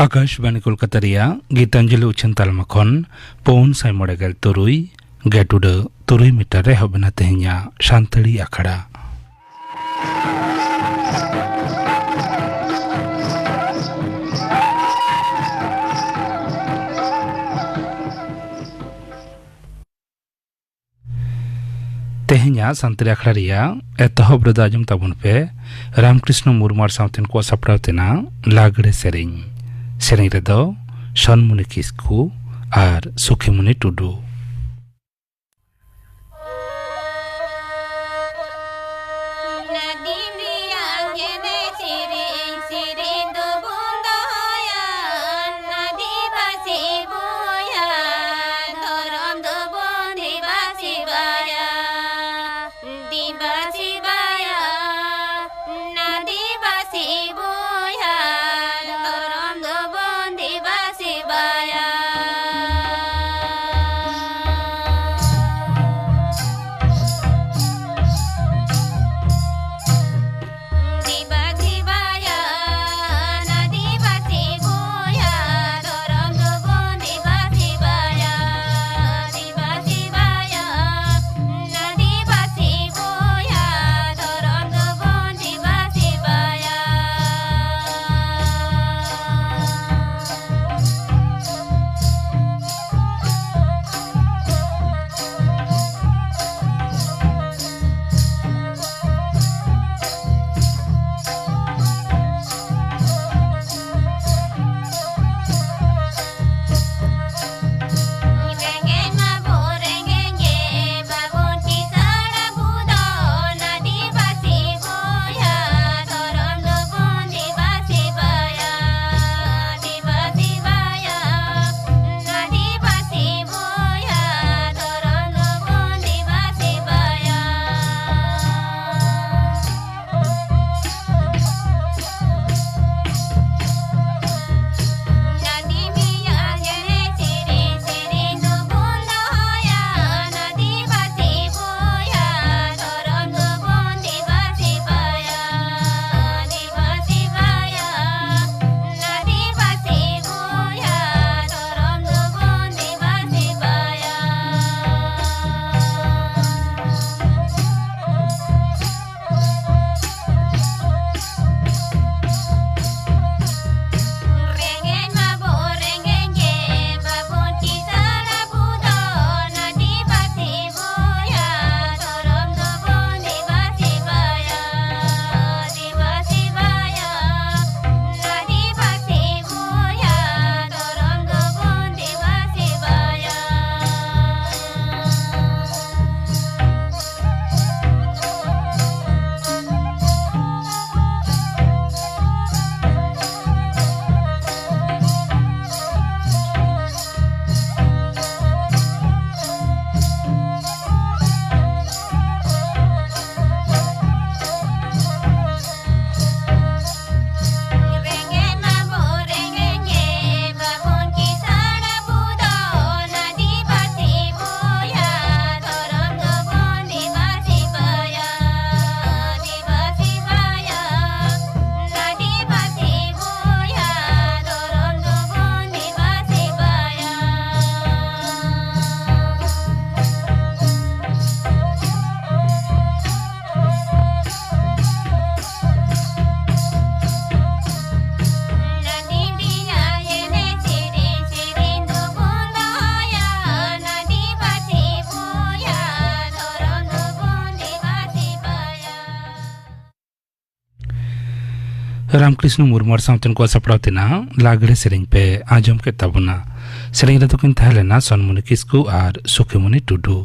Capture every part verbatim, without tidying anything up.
ᱟᱠᱟᱥᱵᱟᱱᱤ ᱠᱳᱞᱠᱟᱛᱟ ᱨᱮᱭᱟᱜ ᱜᱤᱛᱟᱧᱡᱚᱞᱤ ᱩᱪᱷᱟᱹᱱ ᱛᱟᱞᱢᱟ ᱠᱷᱚᱱ ᱯᱩᱱ ᱥᱟᱭ ᱢᱚᱬᱮ ᱜᱮᱞ ᱛᱩᱨᱩᱭ ᱜᱮᱴ ᱩᱰᱟᱹ ᱛᱩᱨᱩᱭ ᱢᱤᱴᱟᱨ ᱨᱮ ᱮᱦᱚᱵ ᱮᱱᱟ ᱛᱮᱦᱮᱧᱟᱜ ᱥᱟᱱᱛᱟᱲᱤ ᱟᱠᱷᱲᱟ᱾ ᱛᱮᱦᱮᱧᱟᱜ ᱥᱟᱱᱛᱟᱲᱤ ᱟᱠᱷᱲᱟ ᱨᱮᱭᱟᱜ ᱮᱛᱚᱦᱚᱵ ᱨᱮᱫᱚ ᱟᱸᱡᱚᱢ ᱛᱟᱵᱚᱱ ᱯᱮ ᱨᱟᱢᱠᱨᱤᱥᱱᱚ ᱢᱩᱨᱢᱩ ᱟᱨ ᱥᱟᱶᱛᱮᱱ ᱠᱚᱣᱟᱜ ᱥᱟᱯᱲᱟᱣ ᱛᱮᱱᱟᱜ ᱞᱟᱜᱽᱲᱮ ᱥᱮᱨᱮᱧ᱾ ᱥᱮᱨᱮᱧ ᱨᱮᱫᱚ ᱥᱚᱱᱢᱩᱱᱤ ᱠᱤᱥᱠᱩ ᱟᱨ ᱥᱩᱠᱷᱤᱢᱩᱱᱤ ᱴᱩᱰᱩ᱾ ᱨᱟᱢᱠᱨᱤᱥᱱᱚ ᱢᱩᱨᱢᱩ ᱟᱨ ᱥᱟᱶᱛᱮᱱ ᱠᱚᱣᱟᱜ ᱥᱟᱯᱲᱟᱣ ᱛᱮᱱᱟᱜ ᱞᱟᱜᱽᱲᱮ ᱥᱮᱨᱮᱧ ᱯᱮ ᱟᱸᱡᱚᱢ ᱠᱮᱫ ᱛᱟᱵᱚᱱᱟ᱾ ᱥᱮᱨᱮᱧ ᱨᱮᱫᱚ ᱠᱤᱱ ᱛᱟᱦᱮᱸ ᱞᱮᱱᱟ ᱥᱚᱱᱢᱩᱱᱤ ᱠᱤᱥᱠᱩ ᱟᱨ ᱥᱩᱠᱷᱤᱢᱩᱱᱤ ᱴᱩᱰᱩ᱾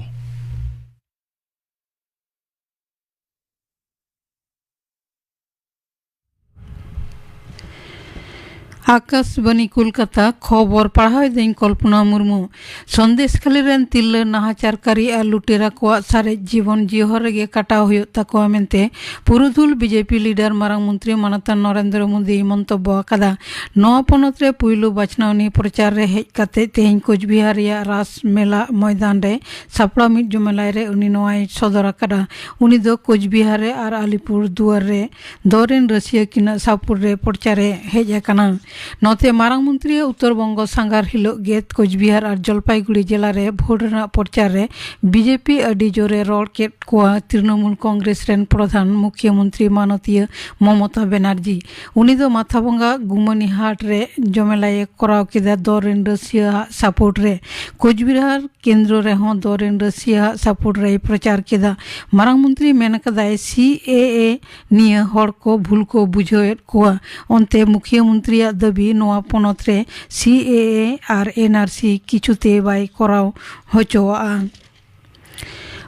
ᱟᱠᱟᱥᱵᱟᱱᱤ ᱠᱳᱞᱠᱟᱛᱟ, ᱠᱷᱚᱵᱚᱨ ᱯᱟᱲᱦᱟᱣ ᱮᱫᱟᱹᱧ ᱠᱚᱞᱯᱚᱱᱟ ᱢᱩᱨᱢᱩ᱾ ᱥᱚᱱᱫᱮᱥᱠᱷᱟᱞᱤ ᱨᱮᱱ ᱛᱤᱨᱞᱟᱹ ᱱᱟᱦᱟᱪᱟᱨᱠᱟᱨᱤ ᱟᱨ ᱞᱩᱴᱮᱨᱟ ᱠᱚᱣᱟᱜ ᱥᱟᱨᱮᱡ ᱡᱤᱵᱚᱱ ᱡᱤᱦᱚᱨ ᱨᱮᱜᱮ ᱠᱟᱴᱟᱣ ᱦᱩᱭᱩᱜ ᱛᱟᱠᱚᱣᱟ ᱢᱮᱱᱛᱮ ᱯᱩᱨᱩᱫᱷᱩᱞ ᱵᱤᱡᱮᱯᱤ ᱞᱤᱰᱟᱨ ᱢᱟᱨᱟᱝ ᱢᱚᱱᱛᱨᱤ ᱢᱟᱱᱚᱛᱟᱱ ᱱᱚᱨᱮᱱᱫᱨᱚ ᱢᱳᱫᱤᱭ ᱢᱚᱱᱛᱚᱵᱵᱚ ᱟᱠᱟᱫᱟ᱾ ᱱᱚᱣᱟ ᱯᱚᱱᱚᱛ ᱨᱮ ᱯᱩᱭᱞᱩ ᱵᱟᱪᱷᱱᱟᱣᱱᱤ ᱯᱨᱚᱪᱟᱨ ᱨᱮ ᱦᱮᱡ ᱠᱟᱛᱮ ᱛᱮᱦᱮᱧ ᱠᱳᱪᱵᱤᱦᱟᱨ ᱨᱮᱭᱟᱜ ᱨᱟᱥ ᱢᱮᱞᱟ ᱢᱚᱭᱫᱟᱱ ᱨᱮ ᱥᱟᱯᱲᱟᱣ ᱢᱤᱫ ᱡᱚᱢᱮᱞᱟᱭ ᱨᱮ ᱩᱱᱤ ᱱᱚᱣᱟᱭ ᱥᱚᱫᱚᱨ ᱟᱠᱟᱫᱟ᱾ ᱩᱱᱤ ᱫᱚ ᱠᱳᱪᱵᱤᱦᱟᱨ ᱨᱮ ᱟᱨ ᱟᱞᱤᱯᱩᱨ ᱫᱩᱣᱟᱨ ᱨᱮ ᱫᱚᱞ ᱨᱮᱱ ᱨᱟᱹᱥᱤᱭᱟᱹ ᱠᱤᱱᱟᱜ ᱥᱟᱯᱳᱨᱴ ᱨᱮ ᱯᱨᱚᱪᱟᱨ ᱮ ᱦᱮᱡ ᱟᱠᱟᱱᱟ᱾ ᱱᱚᱛᱮ ᱢᱟᱨᱟᱝ ᱢᱚᱱᱛᱨᱤᱭᱟᱜ ᱩᱛᱛᱚᱨ ᱵᱚᱝᱜᱚ ᱥᱟᱸᱜᱷᱟᱨ ᱦᱤᱞᱳᱜ ᱜᱮ ᱠᱳᱪᱵᱤᱦᱟᱨ ᱟᱨ ᱡᱚᱞᱯᱟᱭᱜᱩᱲᱤ ᱡᱮᱞᱟ ᱨᱮ ᱵᱷᱳᱴ ᱨᱮᱱᱟᱜ ᱯᱨᱚᱪᱟᱨ ᱨᱮ ᱵᱤᱡᱮᱯᱤ ᱟᱹᱰᱤ ᱡᱳᱨᱮ ᱨᱚᱲ ᱠᱮᱫ ᱠᱚᱣᱟ ᱛᱨᱤᱱᱚᱢᱩᱞ ᱠᱚᱝᱜᱨᱮᱥ ᱨᱮᱱ ᱯᱨᱚᱫᱷᱟᱱ ᱢᱩᱠᱷᱭᱟᱹ ᱢᱚᱱᱛᱨᱤ ᱢᱟᱱᱚᱛᱤᱭᱟᱹ ᱢᱚᱢᱚᱛᱟ ᱵᱮᱱᱟᱨᱡᱤ᱾ ᱩᱱᱤ ᱫᱚ ᱢᱟᱛᱷᱟᱵᱚᱸᱜᱟ ᱜᱩᱢᱟᱹᱱᱤ ᱦᱟᱴ ᱨᱮ ᱡᱚᱢᱮᱞᱟᱭᱮ ᱠᱚᱨᱟᱣ ᱠᱮᱫᱟ ᱫᱚᱞ ᱨᱮᱱ ᱨᱟᱹᱥᱤᱭᱟᱹ ᱟᱜ ᱥᱟᱯᱳᱨᱴ ᱨᱮ᱾ ᱠᱳᱪᱵᱤᱦᱟᱨ ᱠᱮᱱᱫᱨᱚ ᱨᱮᱦᱚᱸ ᱫᱚᱞ ᱨᱮᱱ ᱨᱟᱹᱥᱤᱭᱟᱹ ᱟᱜ ᱥᱟᱯᱳᱨᱴ ᱨᱮᱭ ᱯᱨᱚᱪᱟᱨ ᱠᱮᱫᱟ᱾ ᱢᱟᱨᱟᱝ ᱢᱚᱱᱛᱨᱤ ᱢᱮᱱ ᱟᱠᱟᱫᱟᱭ, ᱥᱤ ᱮ ᱮ ᱱᱤᱭᱟᱹ ᱦᱚᱲ ᱠᱚ ᱵᱷᱩᱞ ᱠᱚ ᱵᱩᱡᱷᱟᱹᱣᱮᱫ ᱠᱚᱣᱟ᱾ ᱚᱱᱛᱮ ᱢᱩᱠᱷᱭᱟᱹ ᱢᱚᱱᱛᱨᱤᱭᱟᱜ ᱫᱟᱹᱵᱤ, ᱱᱚᱣᱟ ᱯᱚᱱᱚᱛ ᱨᱮ ᱥᱤ ᱮ ᱮ ᱟᱨ ᱮᱱ ᱟᱨ ᱥᱤ ᱠᱤᱪᱷᱩᱛᱮ ᱵᱟᱭ ᱠᱚᱨᱟᱣ ᱦᱚᱪᱚᱣᱟᱜᱼᱟ᱾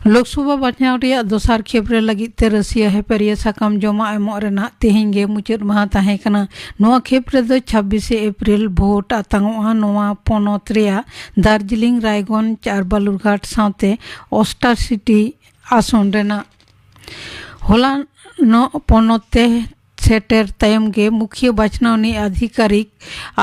ᱞᱳᱠᱥᱚᱵᱷᱟ ᱵᱟᱪᱷᱱᱟᱣ ᱨᱮᱭᱟᱜ ᱫᱚᱥᱟᱨ ᱠᱷᱮᱯ ᱨᱮ ᱞᱟᱹᱜᱤᱫ ᱛᱮ ᱨᱟᱹᱥᱤᱭᱟ ᱦᱮᱯᱮᱨᱤᱭᱟᱹ ᱥᱟᱠᱟᱢ ᱡᱚᱢᱟ ᱮᱢᱚᱜ ᱨᱮᱱᱟᱜ ᱛᱮᱦᱮᱧ ᱜᱮ ᱢᱩᱪᱟᱹᱫ ᱢᱟᱦᱟ ᱛᱟᱦᱮᱸ ᱠᱟᱱᱟ᱾ ᱱᱚᱣᱟ ᱠᱷᱮᱯ ᱨᱮᱫᱚ ᱪᱷᱟᱵᱵᱤᱥᱮ ᱮᱯᱨᱤᱞ ᱵᱷᱳᱴ ᱟᱛᱟᱝᱚᱜᱼᱟ᱾ ᱱᱚᱣᱟ ᱯᱚᱱᱚᱛ ᱨᱮᱭᱟᱜ ᱫᱟᱨᱡᱤᱞᱤᱝ, ᱨᱟᱭᱜᱚᱸᱡᱽ ᱟᱨ ᱵᱟᱞᱩᱨᱜᱷᱟᱴ ᱥᱟᱶᱛᱮ ᱚᱥᱴᱟᱨ ᱥᱤᱴᱤ ᱟᱥᱚᱱ ᱨᱮᱱᱟᱜ ᱦᱚᱞᱟᱱᱚᱜ ᱯᱚᱱᱚᱛ ᱛᱮ ᱥᱮᱴᱮᱨ ᱛᱟᱭᱚᱢ ᱜᱮ ᱢᱩᱠᱷᱤᱭᱟᱹ ᱵᱟᱪᱷᱱᱟᱣᱱᱤ ᱟᱫᱷᱤᱠᱟᱨᱤᱠ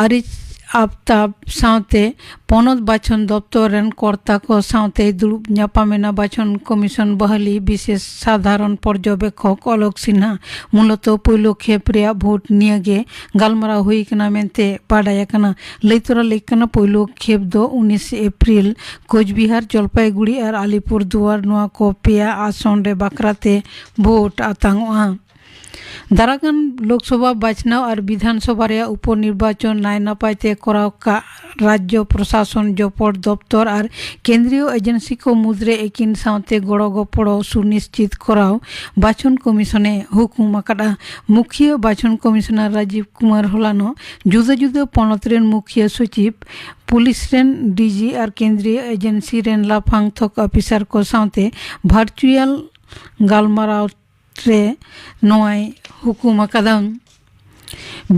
ᱟᱨᱤᱡ ᱟᱯᱛᱟᱵ ᱥᱟᱶᱛᱮ ᱯᱚᱱᱚᱛ ᱵᱟᱪᱷᱚᱱ ᱫᱚᱯᱛᱚᱨ ᱨᱮᱱ ᱠᱚᱨᱛᱟ ᱠᱚ ᱥᱟᱶᱛᱮ ᱫᱩᱲᱩᱵ ᱧᱟᱯᱟᱢ ᱮᱱᱟ ᱵᱟᱪᱷᱚᱱ ᱠᱚᱢᱤᱥᱚᱱ ᱵᱟᱦᱟᱞᱤ ᱵᱤᱥᱮᱥ ᱥᱟᱫᱷᱟᱨᱚᱱ ᱯᱚᱨᱡᱚᱵᱮᱠᱷᱚᱠ ᱚᱞᱚᱠ ᱥᱤᱱᱦᱟ᱾ ᱢᱩᱞᱚᱛᱚ ᱯᱳᱭᱞᱳ ᱠᱷᱮᱯ ᱨᱮᱭᱟᱜ ᱵᱷᱳᱴ ᱱᱤᱭᱟᱹ ᱜᱮ ᱜᱟᱞᱢᱟᱨᱟᱣ ᱦᱩᱭ ᱠᱟᱱᱟ ᱢᱮᱱᱛᱮ ᱵᱟᱰᱟᱭ ᱟᱠᱟᱱᱟ᱾ ᱞᱟᱹᱭ ᱛᱚᱨᱟ ᱞᱮᱠ ᱠᱟᱱᱟ, ᱯᱳᱭᱞᱳ ᱠᱷᱮᱯ ᱫᱚ ᱩᱱᱤᱥ ᱮᱯᱨᱤᱞ ᱠᱳᱪᱵᱤᱦᱟᱨ, ᱡᱚᱞᱯᱟᱭᱜᱩᱲᱤ ᱟᱨ ᱟᱞᱤᱯᱩᱨ ᱫᱩᱣᱟᱨ, ᱱᱚᱣᱟ ᱠᱚ ᱯᱮᱭᱟ ᱟᱥᱚᱱ ᱨᱮ ᱵᱟᱠᱷᱨᱟᱛᱮ ᱵᱷᱳᱴ ᱟᱛᱟᱝᱚᱜᱼᱟ᱾ ᱫᱟᱨᱟᱠᱟᱱ ᱞᱳᱠᱥᱚᱵᱷᱟ ᱵᱟᱪᱷᱱᱟᱣ ᱟᱨ ᱵᱤᱫᱷᱟᱱ ᱥᱚᱵᱷᱟ ᱨᱮᱭᱟᱜ ᱩᱯᱚ ᱱᱤᱨᱵᱟᱪᱚᱱ ᱱᱟᱭ ᱱᱟᱯᱟᱭ ᱛᱮ ᱠᱚᱨᱟᱣ ᱠᱟᱜ ᱨᱟᱡᱽᱡᱚ ᱯᱨᱚᱥᱟᱥᱚᱱ ᱡᱚᱯᱚᱲ ᱫᱚᱯᱛᱚᱨ ᱟᱨ ᱠᱮᱱᱫᱨᱤᱭᱚ ᱮᱡᱮᱱᱥᱤ ᱠᱚ ᱢᱩᱫᱽᱨᱮ ᱮᱠᱤᱱ ᱥᱟᱶᱛᱮ ᱜᱚᱲᱚ ᱜᱚᱯᱚᱲᱚ ᱥᱩᱱᱤᱥᱪᱤᱛ ᱠᱚᱨᱟᱣ ᱵᱟᱪᱷᱚᱱ ᱠᱚᱢᱤᱥᱚᱱ ᱮ ᱦᱩᱠᱩᱢ ᱟᱠᱟᱫᱼᱟ᱾ ᱢᱩᱠᱷᱤᱭᱟᱹ ᱵᱟᱪᱷᱚᱱ ᱠᱚᱢᱤᱥᱚᱱᱟᱨ ᱨᱟᱡᱤᱵᱽ ᱠᱩᱢᱟᱨ ᱦᱚᱞᱟᱱᱚᱜ ᱡᱩᱫᱟᱹ ᱡᱩᱫᱟᱹ ᱯᱚᱱᱚᱛ ᱨᱮᱱ ᱢᱩᱠᱷᱤᱭᱟᱹ ᱥᱚᱪᱤᱵᱽ, ᱯᱩᱞᱤᱥ ᱨᱮᱱ ᱰᱤᱡᱤ ᱟᱨ ᱠᱮᱱᱫᱨᱤᱭᱚ ᱮᱡᱮᱱᱥᱤ ᱨᱮᱱ ᱞᱟᱯᱷᱟᱝ ᱛᱷᱚᱠ ᱚᱯᱷᱤᱥᱟᱨ ᱠᱚ ᱥᱟᱶᱛᱮ ᱵᱷᱟᱨᱪᱩᱭᱟᱞ ᱜᱟᱞᱢᱟᱨᱟᱣ ᱨᱮ ᱱᱚᱣᱟᱭ ᱦᱩᱠᱩᱢ ᱟᱠᱟᱫᱟ᱾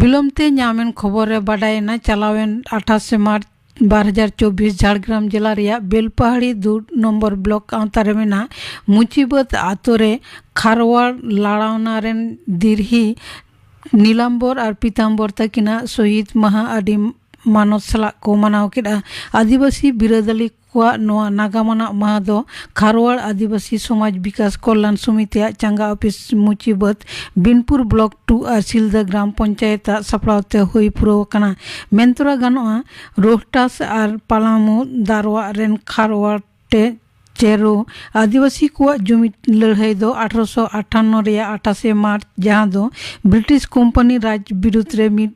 ᱵᱤᱞᱚᱢ ᱛᱮ ᱧᱟᱢᱮᱱ ᱠᱷᱚᱵᱚᱨ ᱨᱮ ᱵᱟᱰᱟᱭᱮᱱᱟ, ᱪᱟᱞᱟᱣᱮᱱ ᱟᱴᱷᱟᱥᱮ ᱢᱟᱨᱪ ᱵᱟᱨ ᱦᱟᱡᱟᱨ ᱪᱚᱵᱵᱤᱥ ᱡᱷᱟᱲᱜᱨᱟᱢ ᱡᱮᱞᱟ ᱨᱮᱭᱟᱜ ᱵᱮᱞᱯᱟᱦᱟᱲᱤ ᱫᱩ ᱱᱚᱢᱵᱚᱨ ᱵᱞᱚᱠ ᱟᱣᱛᱟ ᱨᱮ ᱢᱮᱱᱟᱜ ᱢᱩᱪᱤᱵᱟᱹᱫᱽ ᱟᱛᱳ ᱨᱮ ᱠᱷᱟᱨᱣᱟᱲ ᱞᱟᱲᱟᱣᱱᱟ ᱨᱮᱱ ᱫᱤᱨᱦᱤ ᱱᱤᱞᱟᱢᱵᱚᱨ ᱟᱨ ᱯᱤᱛᱟᱢᱵᱚᱨ ᱛᱟᱹᱠᱤᱱᱟᱜ ᱥᱚᱦᱤᱫ ᱢᱟᱦᱟ ᱟᱹᱰᱤ ᱢᱟᱱᱚᱛ ᱥᱟᱞᱟᱜ ᱠᱚ ᱢᱟᱱᱟᱣ ᱠᱮᱫᱼᱟ᱾ ᱟᱹᱫᱤᱵᱟᱹᱥᱤ ᱵᱤᱨᱟᱹᱫᱟᱹᱞᱤ ᱠᱚᱣᱟᱜ ᱱᱚᱣᱟ ᱱᱟᱜᱟᱢ ᱟᱱᱟᱜ ᱢᱟᱦᱟ ᱫᱚ ᱠᱷᱟᱨᱣᱟᱲ ᱟᱹᱫᱤᱵᱟᱹᱥᱤ ᱥᱚᱢᱟᱡᱽ ᱵᱤᱠᱟᱥ ᱠᱚᱞᱞᱟᱱ ᱥᱚᱢᱤᱛᱤᱭᱟᱜ ᱪᱟᱸᱜᱟ ᱚᱯᱷᱤᱥ ᱢᱩᱪᱤᱵᱟᱹᱫᱽ ᱵᱤᱱᱯᱩᱨ ᱵᱞᱚᱠ ᱴᱩ ᱟᱨ ᱥᱤᱞᱫᱟᱹ ᱜᱨᱟᱢ ᱯᱚᱧᱪᱟᱭᱮᱛ ᱟᱜ ᱥᱟᱯᱲᱟᱣ ᱛᱮ ᱦᱩᱭ ᱯᱩᱨᱟᱹᱣ ᱟᱠᱟᱱᱟ᱾ ᱢᱮᱱ ᱛᱚᱨᱟ ᱜᱟᱱᱚᱜᱼᱟ, ᱨᱳᱦᱴᱟᱥ ᱟᱨ ᱯᱟᱞᱟᱢᱩ ᱫᱟᱨᱣᱟᱜ ᱨᱮᱱ ᱠᱷᱟᱨᱣᱟᱲ ᱴᱮ ᱪᱮᱨᱳ ᱟᱹᱫᱤᱵᱟᱹᱥᱤ ᱠᱚᱣᱟᱜ ᱡᱩᱢᱤᱫ ᱞᱟᱹᱲᱦᱟᱹᱭ ᱫᱚ ᱟᱴᱷᱨᱚᱥᱚ ᱟᱴᱷᱟᱱᱱᱚ ᱨᱮᱭᱟᱜ ᱟᱴᱷᱟᱥᱮ ᱢᱟᱨᱪ, ᱡᱟᱦᱟᱸ ᱫᱚ ᱵᱨᱤᱴᱤᱥ ᱠᱳᱢᱯᱟᱱᱤ ᱨᱟᱡᱽ ᱵᱤᱨᱩᱫᱽ ᱨᱮ ᱢᱤᱫ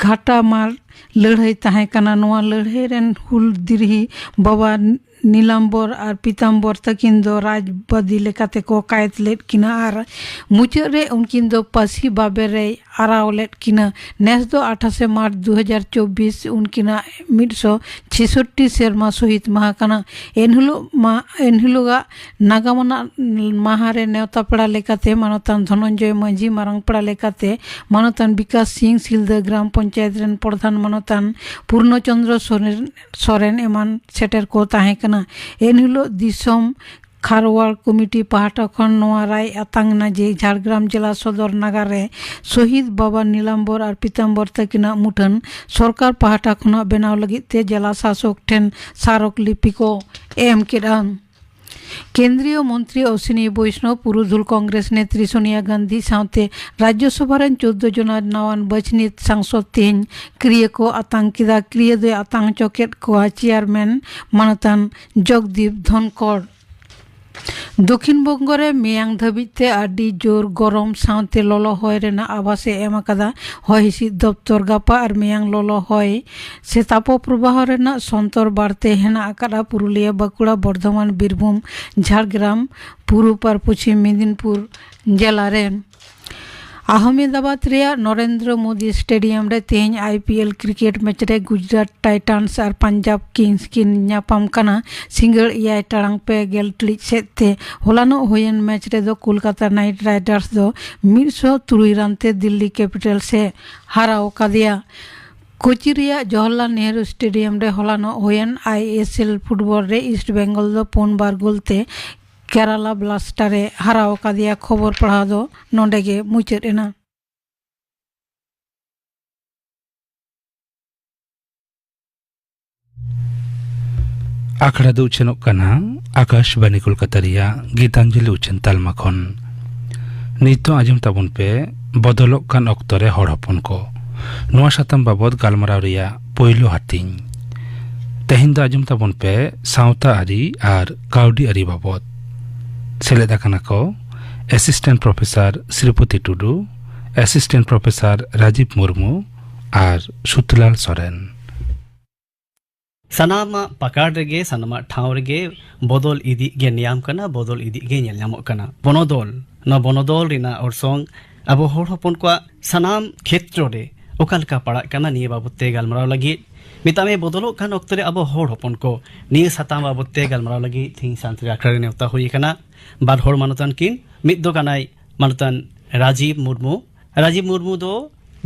ᱜᱷᱟᱴᱟᱢᱟᱨ ᱞᱟᱹᱲᱦᱟᱹᱭ ᱛᱟᱦᱮᱸ ᱠᱟᱱᱟ᱾ ᱱᱚᱣᱟ ᱞᱟᱹᱲᱦᱟᱹᱭ ᱨᱮᱱ ᱦᱩᱞ ᱫᱤᱨᱦᱤ ᱵᱟᱵᱟ ᱱᱤᱞᱟᱢᱵᱚᱨ ᱟᱨ ᱯᱤᱛᱟᱢᱵᱚᱨ ᱛᱟᱹᱠᱤᱱ ᱫᱚ ᱨᱟᱡᱽᱵᱟᱫᱤ ᱞᱮᱠᱟᱛᱮ ᱠᱚ ᱠᱟᱭᱮᱫ ᱞᱮᱫ ᱠᱤᱱᱟ ᱟᱨ ᱢᱩᱪᱟᱹᱫ ᱨᱮ ᱩᱱᱠᱤᱱ ᱫᱚ ᱯᱟᱹᱥᱤ ᱵᱟᱵᱮᱨ ᱨᱮᱭ ᱟᱨᱟᱣ ᱞᱮᱫ ᱠᱤᱱᱟ᱾ ᱱᱮᱥ ᱫᱚ ᱟᱴᱷᱟᱥᱮ ᱢᱟᱨᱪ ᱫᱩ ᱦᱟᱡᱟᱨ ᱪᱚᱵᱵᱤᱥ ᱩᱱᱠᱤᱱᱟᱜ ᱢᱤᱫᱥᱚ ᱪᱷᱮᱥᱚᱴᱴᱤ ᱥᱮᱨᱢᱟ ᱥᱚᱦᱤᱫ ᱢᱟᱦᱟ ᱠᱟᱱᱟ᱾ ᱮᱱᱦᱤᱞᱳᱜ ᱢᱟ, ᱮᱱᱦᱤᱞᱳᱜᱟᱜ ᱱᱟᱜᱟᱢ ᱟᱱᱟᱜ ᱢᱟᱦᱟ ᱨᱮ ᱱᱮᱣᱛᱟ ᱯᱮᱲᱟ ᱞᱮᱠᱟᱛᱮ ᱢᱟᱱᱚᱛᱟᱱ ᱫᱷᱚᱱᱚᱱᱡᱚᱭ ᱢᱟᱹᱡᱷᱤ, ᱢᱟᱨᱟᱝ ᱯᱮᱲᱟ ᱞᱮᱠᱟᱛᱮ ᱢᱟᱱᱚᱛᱟᱱ ᱵᱤᱠᱟᱥ ᱥᱤᱝ, ᱥᱤᱞᱫᱟᱹ ᱜᱨᱟᱢ ᱯᱚᱧᱪᱟᱭᱮᱛ ᱨᱮᱱ ᱯᱨᱚᱫᱷᱟᱱ ᱢᱟᱱᱚᱛᱟᱱ ᱯᱩᱨᱱᱚ ᱪᱚᱸᱫᱽᱨᱚ ᱥᱚᱨᱮᱱ, ᱥᱚᱨᱮᱱ ᱮᱢᱟᱱ ᱥᱮᱴᱮᱨ ᱠᱚ ᱛᱟᱦᱮᱸ ᱠᱟᱱᱟ᱾ ᱮᱱᱦᱤᱞᱳᱜ ᱫᱤᱥᱚᱢ ᱠᱷᱟᱨᱣᱟᱲ ᱠᱚᱢᱤᱴᱤ ᱯᱟᱦᱴᱟ ᱠᱷᱚᱱ ᱱᱚᱣᱟ ᱨᱟᱭ ᱟᱛᱟᱝ ᱮᱱᱟ ᱡᱮ ᱡᱷᱟᱲᱜᱨᱟᱢ ᱡᱮᱞᱟ ᱥᱚᱫᱚᱨ ᱱᱟᱜᱟᱨ ᱨᱮ ᱥᱚᱦᱤᱫ ᱵᱟᱵᱟ ᱱᱤᱞᱟᱢᱵᱚᱨ ᱟᱨ ᱯᱤᱛᱟᱢᱵᱚᱨ ᱛᱟᱹᱠᱤᱱᱟᱜ ᱢᱩᱴᱷᱟᱹᱱ ᱥᱚᱨᱠᱟᱨ ᱯᱟᱦᱴᱟ ᱠᱷᱚᱱᱟᱜ ᱵᱮᱱᱟᱣ ᱞᱟᱹᱜᱤᱫ ᱛᱮ ᱡᱮᱞᱟ ᱥᱟᱥᱚᱠ ᱴᱷᱮᱱ ᱥᱟᱨᱚᱠ ᱞᱤᱯᱤ ᱠᱚ ᱮᱢ ᱠᱮᱫᱼᱟ᱾ ᱠᱮᱱᱫᱨᱤᱭᱚ ᱢᱚᱱᱛᱨᱤ ᱚᱥᱤᱱᱤ ᱵᱳᱭᱥᱱᱚᱵ, ᱯᱩᱨᱩᱫᱷᱩᱞ ᱠᱚᱝᱜᱨᱮᱥ ᱱᱮᱛᱨᱤ ᱥᱳᱱᱤᱭᱟ ᱜᱟᱱᱫᱷᱤ ᱥᱟᱶᱛᱮ ᱨᱟᱡᱽᱡᱚᱥᱚᱵᱷᱟ ᱨᱮᱱ ᱪᱳᱫᱽᱫᱳ ᱡᱚᱱᱟ ᱱᱟᱣᱟᱱ ᱵᱟᱪᱷᱱᱤᱛ ᱥᱟᱝᱥᱚᱫ ᱛᱮᱦᱮᱧ ᱠᱨᱤᱭᱟᱹ ᱠᱚ ᱟᱛᱟᱝ ᱠᱮᱫᱟ᱾ ᱠᱨᱤᱭᱟᱹ ᱫᱚᱭ ᱟᱛᱟᱝ ᱦᱚᱪᱚ ᱠᱮᱫ ᱠᱚᱣᱟ ᱪᱮᱭᱟᱨᱢᱮᱱ ᱢᱟᱱᱚᱛᱟᱱ ᱡᱚᱜᱽᱫᱤᱯ ᱫᱷᱚᱱᱠᱚᱲ᱾ ᱫᱚᱠᱷᱤᱱ ᱵᱚᱝᱜᱚ ᱨᱮ ᱢᱮᱭᱟᱝ ᱫᱷᱟᱹᱵᱤᱡ ᱛᱮ ᱟᱹᱰᱤ ᱡᱳᱨ ᱜᱚᱨᱚᱢ ᱥᱟᱶᱛᱮ ᱞᱚᱞᱚ ᱦᱚᱭ ᱨᱮᱱᱟᱜ ᱟᱵᱷᱟᱥ ᱮ ᱮᱢ ᱟᱠᱟᱫᱟ᱾ ᱦᱚᱭ ᱦᱤᱸᱥᱤᱫ ᱫᱚᱯᱛᱚᱨ ᱜᱟᱯᱟ ᱟᱨ ᱢᱮᱭᱟᱝ ᱞᱚᱞᱚ ᱦᱚᱭ ᱥᱮ ᱛᱟᱯᱚ ᱯᱨᱚᱵᱟᱦᱚ ᱨᱮᱱᱟᱜ ᱥᱚᱱᱛᱚᱨ ᱵᱟᱹᱲᱛᱤ ᱦᱮᱱᱟᱜ ᱟᱠᱟᱫᱟ ᱯᱩᱨᱩᱞᱤᱭᱟᱹ, ᱵᱟᱸᱠᱩᱲᱟ, ᱵᱚᱨᱫᱷᱚᱢᱟᱱ, ᱵᱤᱨᱵᱷᱩᱢ, ᱡᱷᱟᱲᱜᱨᱟᱢ, ᱯᱩᱨᱩᱵ ᱟᱨ ᱯᱚᱪᱷᱤᱢ ᱢᱮᱫᱤᱱᱯᱩᱨ ᱡᱮᱞᱟ ᱨᱮ᱾ ᱟᱦᱢᱮᱫᱟᱵᱟᱫᱽ ᱨᱮᱭᱟᱜ ᱱᱚᱨᱮᱱᱫᱨᱚ ᱢᱳᱫᱤ ᱥᱴᱮᱰᱤᱭᱟᱢ ᱨᱮ ᱛᱮᱦᱮᱧ I P L cricket match ᱨᱮ ᱜᱩᱡᱽᱨᱟᱴ ᱴᱟᱭᱴᱟᱱᱥ ᱟᱨ ᱯᱟᱧᱡᱟᱵᱽ ᱠᱤᱝᱥ ᱠᱤᱱ ᱧᱟᱯᱟᱢ ᱠᱟᱱᱟ᱾ ᱥᱤᱸᱜᱟᱹᱲ ᱮᱭᱟᱭ ᱴᱟᱲᱟᱝ ᱯᱮ ᱜᱮᱞ ᱴᱤᱲᱤᱡ ᱥᱮᱫ ᱛᱮ ᱦᱚᱞᱟᱱᱚᱜ ᱦᱩᱭᱮᱱ ᱢᱮᱪ ᱨᱮᱫᱚ ᱠᱳᱞᱠᱟᱛᱟ ᱱᱟᱭᱤᱴ ᱨᱟᱭᱰᱟᱨᱥ ᱫᱚ ᱢᱤᱫ ᱥᱚ ᱛᱩᱨᱩᱭ ᱨᱟᱱ ᱛᱮ ᱫᱤᱞᱞᱤ ᱠᱮᱯᱤᱴᱟᱞᱥ ᱮ ᱦᱟᱨᱟᱣ ᱟᱠᱟᱫᱮᱭᱟ᱾ ᱠᱳᱪᱤ ᱨᱮᱭᱟᱜ ᱡᱚᱣᱟᱦᱚᱨᱞᱟᱞ ᱱᱮᱦᱨᱩ ᱥᱴᱮᱰᱤᱭᱟᱢ ᱨᱮ ᱦᱚᱞᱟᱱᱚᱜ ᱦᱩᱭᱮᱱ ᱟᱭ ᱮᱥ ᱮᱞ ᱯᱷᱩᱴᱵᱚᱞ ᱨᱮ ᱤᱥᱴ ᱵᱮᱝᱜᱚᱞ ᱫᱚ ᱯᱩᱱ ᱵᱟᱨ ᱜᱳᱞ ᱛᱮ ᱠᱮᱨᱟᱞᱟ ᱵᱞᱟᱥᱴᱟᱨ ᱮ ᱦᱟᱨᱟᱣ ᱟᱠᱟᱫᱮᱭᱟ᱾ ᱠᱷᱚᱵᱚᱨ ᱯᱟᱲᱦᱟᱣ ᱫᱚ ᱱᱚᱰᱮ ᱜᱮ ᱢᱩᱪᱟᱹᱫ ᱮᱱᱟ᱾ ᱟᱠᱷᱲᱟ ᱫᱚ ᱩᱪᱷᱟᱹᱱᱚᱜ ᱠᱟᱱᱟ ᱟᱠᱟᱥᱵᱟᱱᱤ ᱠᱳᱞᱠᱟᱛᱟ ᱨᱮᱭᱟᱜ ᱜᱤᱛᱟᱧᱡᱚᱞᱤ ᱩᱪᱷᱟᱹᱱ ᱛᱟᱞᱢᱟ ᱠᱷᱚᱱ᱾ ᱱᱤᱛᱚᱜ ᱟᱸᱡᱚᱢ ᱛᱟᱵᱚᱱ ᱯᱮ ᱵᱚᱫᱚᱞᱚᱜ ᱠᱟᱱ ᱚᱠᱛᱚ ᱨᱮ ᱦᱚᱲ ᱦᱚᱯᱚᱱ ᱠᱚ᱾ ᱱᱚᱣᱟ ᱥᱟᱛᱟᱢ ᱵᱟᱵᱚᱛ ᱜᱟᱞᱢᱟᱨᱟᱣ ᱨᱮᱭᱟᱜ ᱯᱳᱭᱞᱳ ᱦᱟᱹᱴᱤᱧ᱾ ᱛᱮᱦᱮᱧ ᱫᱚ ᱟᱸᱡᱚᱢ ᱛᱟᱵᱚᱱ ᱯᱮ ᱥᱟᱶᱛᱟ ᱟᱹᱨᱤ ᱟᱨ ᱠᱟᱹᱣᱰᱤ ᱟᱹᱨᱤ ᱵᱟᱵᱚᱛ᱾ ᱥᱮᱞᱮᱫ ᱟᱠᱟᱱᱟ ᱠᱚ ᱮᱥᱤᱥᱴᱮᱱᱴ ᱯᱨᱚᱯᱷᱮᱥᱚᱨ ᱥᱨᱤᱯᱚᱛᱤ ᱴᱩᱰᱩ, ᱮᱥᱤᱥᱴᱮᱱᱴ ᱯᱨᱚᱯᱷᱮᱥᱚᱨ ᱨᱟᱡᱤᱵ ᱢᱩᱨᱢᱩ ᱟᱨ ᱥᱩᱛᱞᱟᱞ ᱥᱚᱨᱮᱱ᱾ ᱥᱟᱱᱟᱢᱟᱜ ᱯᱟᱠᱟᱲ ᱨᱮᱜᱮ, ᱥᱟᱱᱟᱢᱟᱜ ᱴᱷᱟᱶ ᱨᱮᱜᱮ ᱵᱚᱫᱚᱞ ᱤᱫᱤᱜ ᱜᱮ ᱱᱮᱭᱟᱢ ᱠᱟᱱᱟ, ᱵᱚᱫᱚᱞ ᱤᱫᱤᱜ ᱜᱮ ᱧᱮᱞ ᱧᱟᱢᱚᱜ ᱠᱟᱱᱟ᱾ ᱵᱚᱱᱚᱫᱚᱞ, ᱱᱚᱣᱟ ᱵᱚᱱᱚᱫᱚᱞ ᱨᱮᱱᱟᱜ ᱚᱨᱥᱚᱝ ᱟᱵᱚ ᱦᱚᱲ ᱦᱚᱯᱚᱱ ᱠᱚᱣᱟᱜ ᱥᱟᱱᱟᱢ ᱠᱷᱮᱛᱨᱚ ᱨᱮ ᱚᱠᱟ ᱞᱮᱠᱟ ᱯᱟᱲᱟᱜ ᱠᱟᱱᱟ, ᱱᱤᱭᱟᱹ ᱵᱟᱵᱚᱛ ᱛᱮ ᱜᱟᱞᱢᱟᱨᱟᱣ ᱞᱟᱹᱜᱤᱫ ᱢᱮᱛᱟᱜ ᱢᱮ ᱵᱚᱫᱚᱞᱚᱜ ᱠᱟᱱ ᱚᱠᱛᱚ ᱨᱮ ᱟᱵᱚ ᱦᱚᱲ ᱦᱚᱯᱚᱱ ᱠᱚ, ᱱᱤᱭᱟᱹ ᱥᱟᱛᱟᱢ ᱵᱟᱵᱚᱛ ᱛᱮ ᱜᱟᱞᱢᱟᱨᱟᱣ ᱞᱟᱹᱜᱤᱫ ᱛᱮᱦᱮᱧ ᱥᱟᱱᱛᱟᱲᱤ ᱟᱠᱷᱲᱟ ᱨᱮ ᱱᱮᱣᱛᱟ ᱦᱩᱭ ᱟᱠᱟᱱᱟ ᱵᱟᱨ ᱦᱚᱲ ᱢᱟᱱᱚᱛᱟᱱ ᱠᱤᱱ᱾ ᱢᱤᱫ ᱫᱚ ᱠᱟᱱᱟᱭ ᱢᱟᱱᱚᱛᱟᱱ ᱨᱟᱡᱤᱵᱽ ᱢᱩᱨᱢᱩ᱾ ᱨᱟᱡᱤᱵᱽ ᱢᱩᱨᱢᱩ ᱫᱚ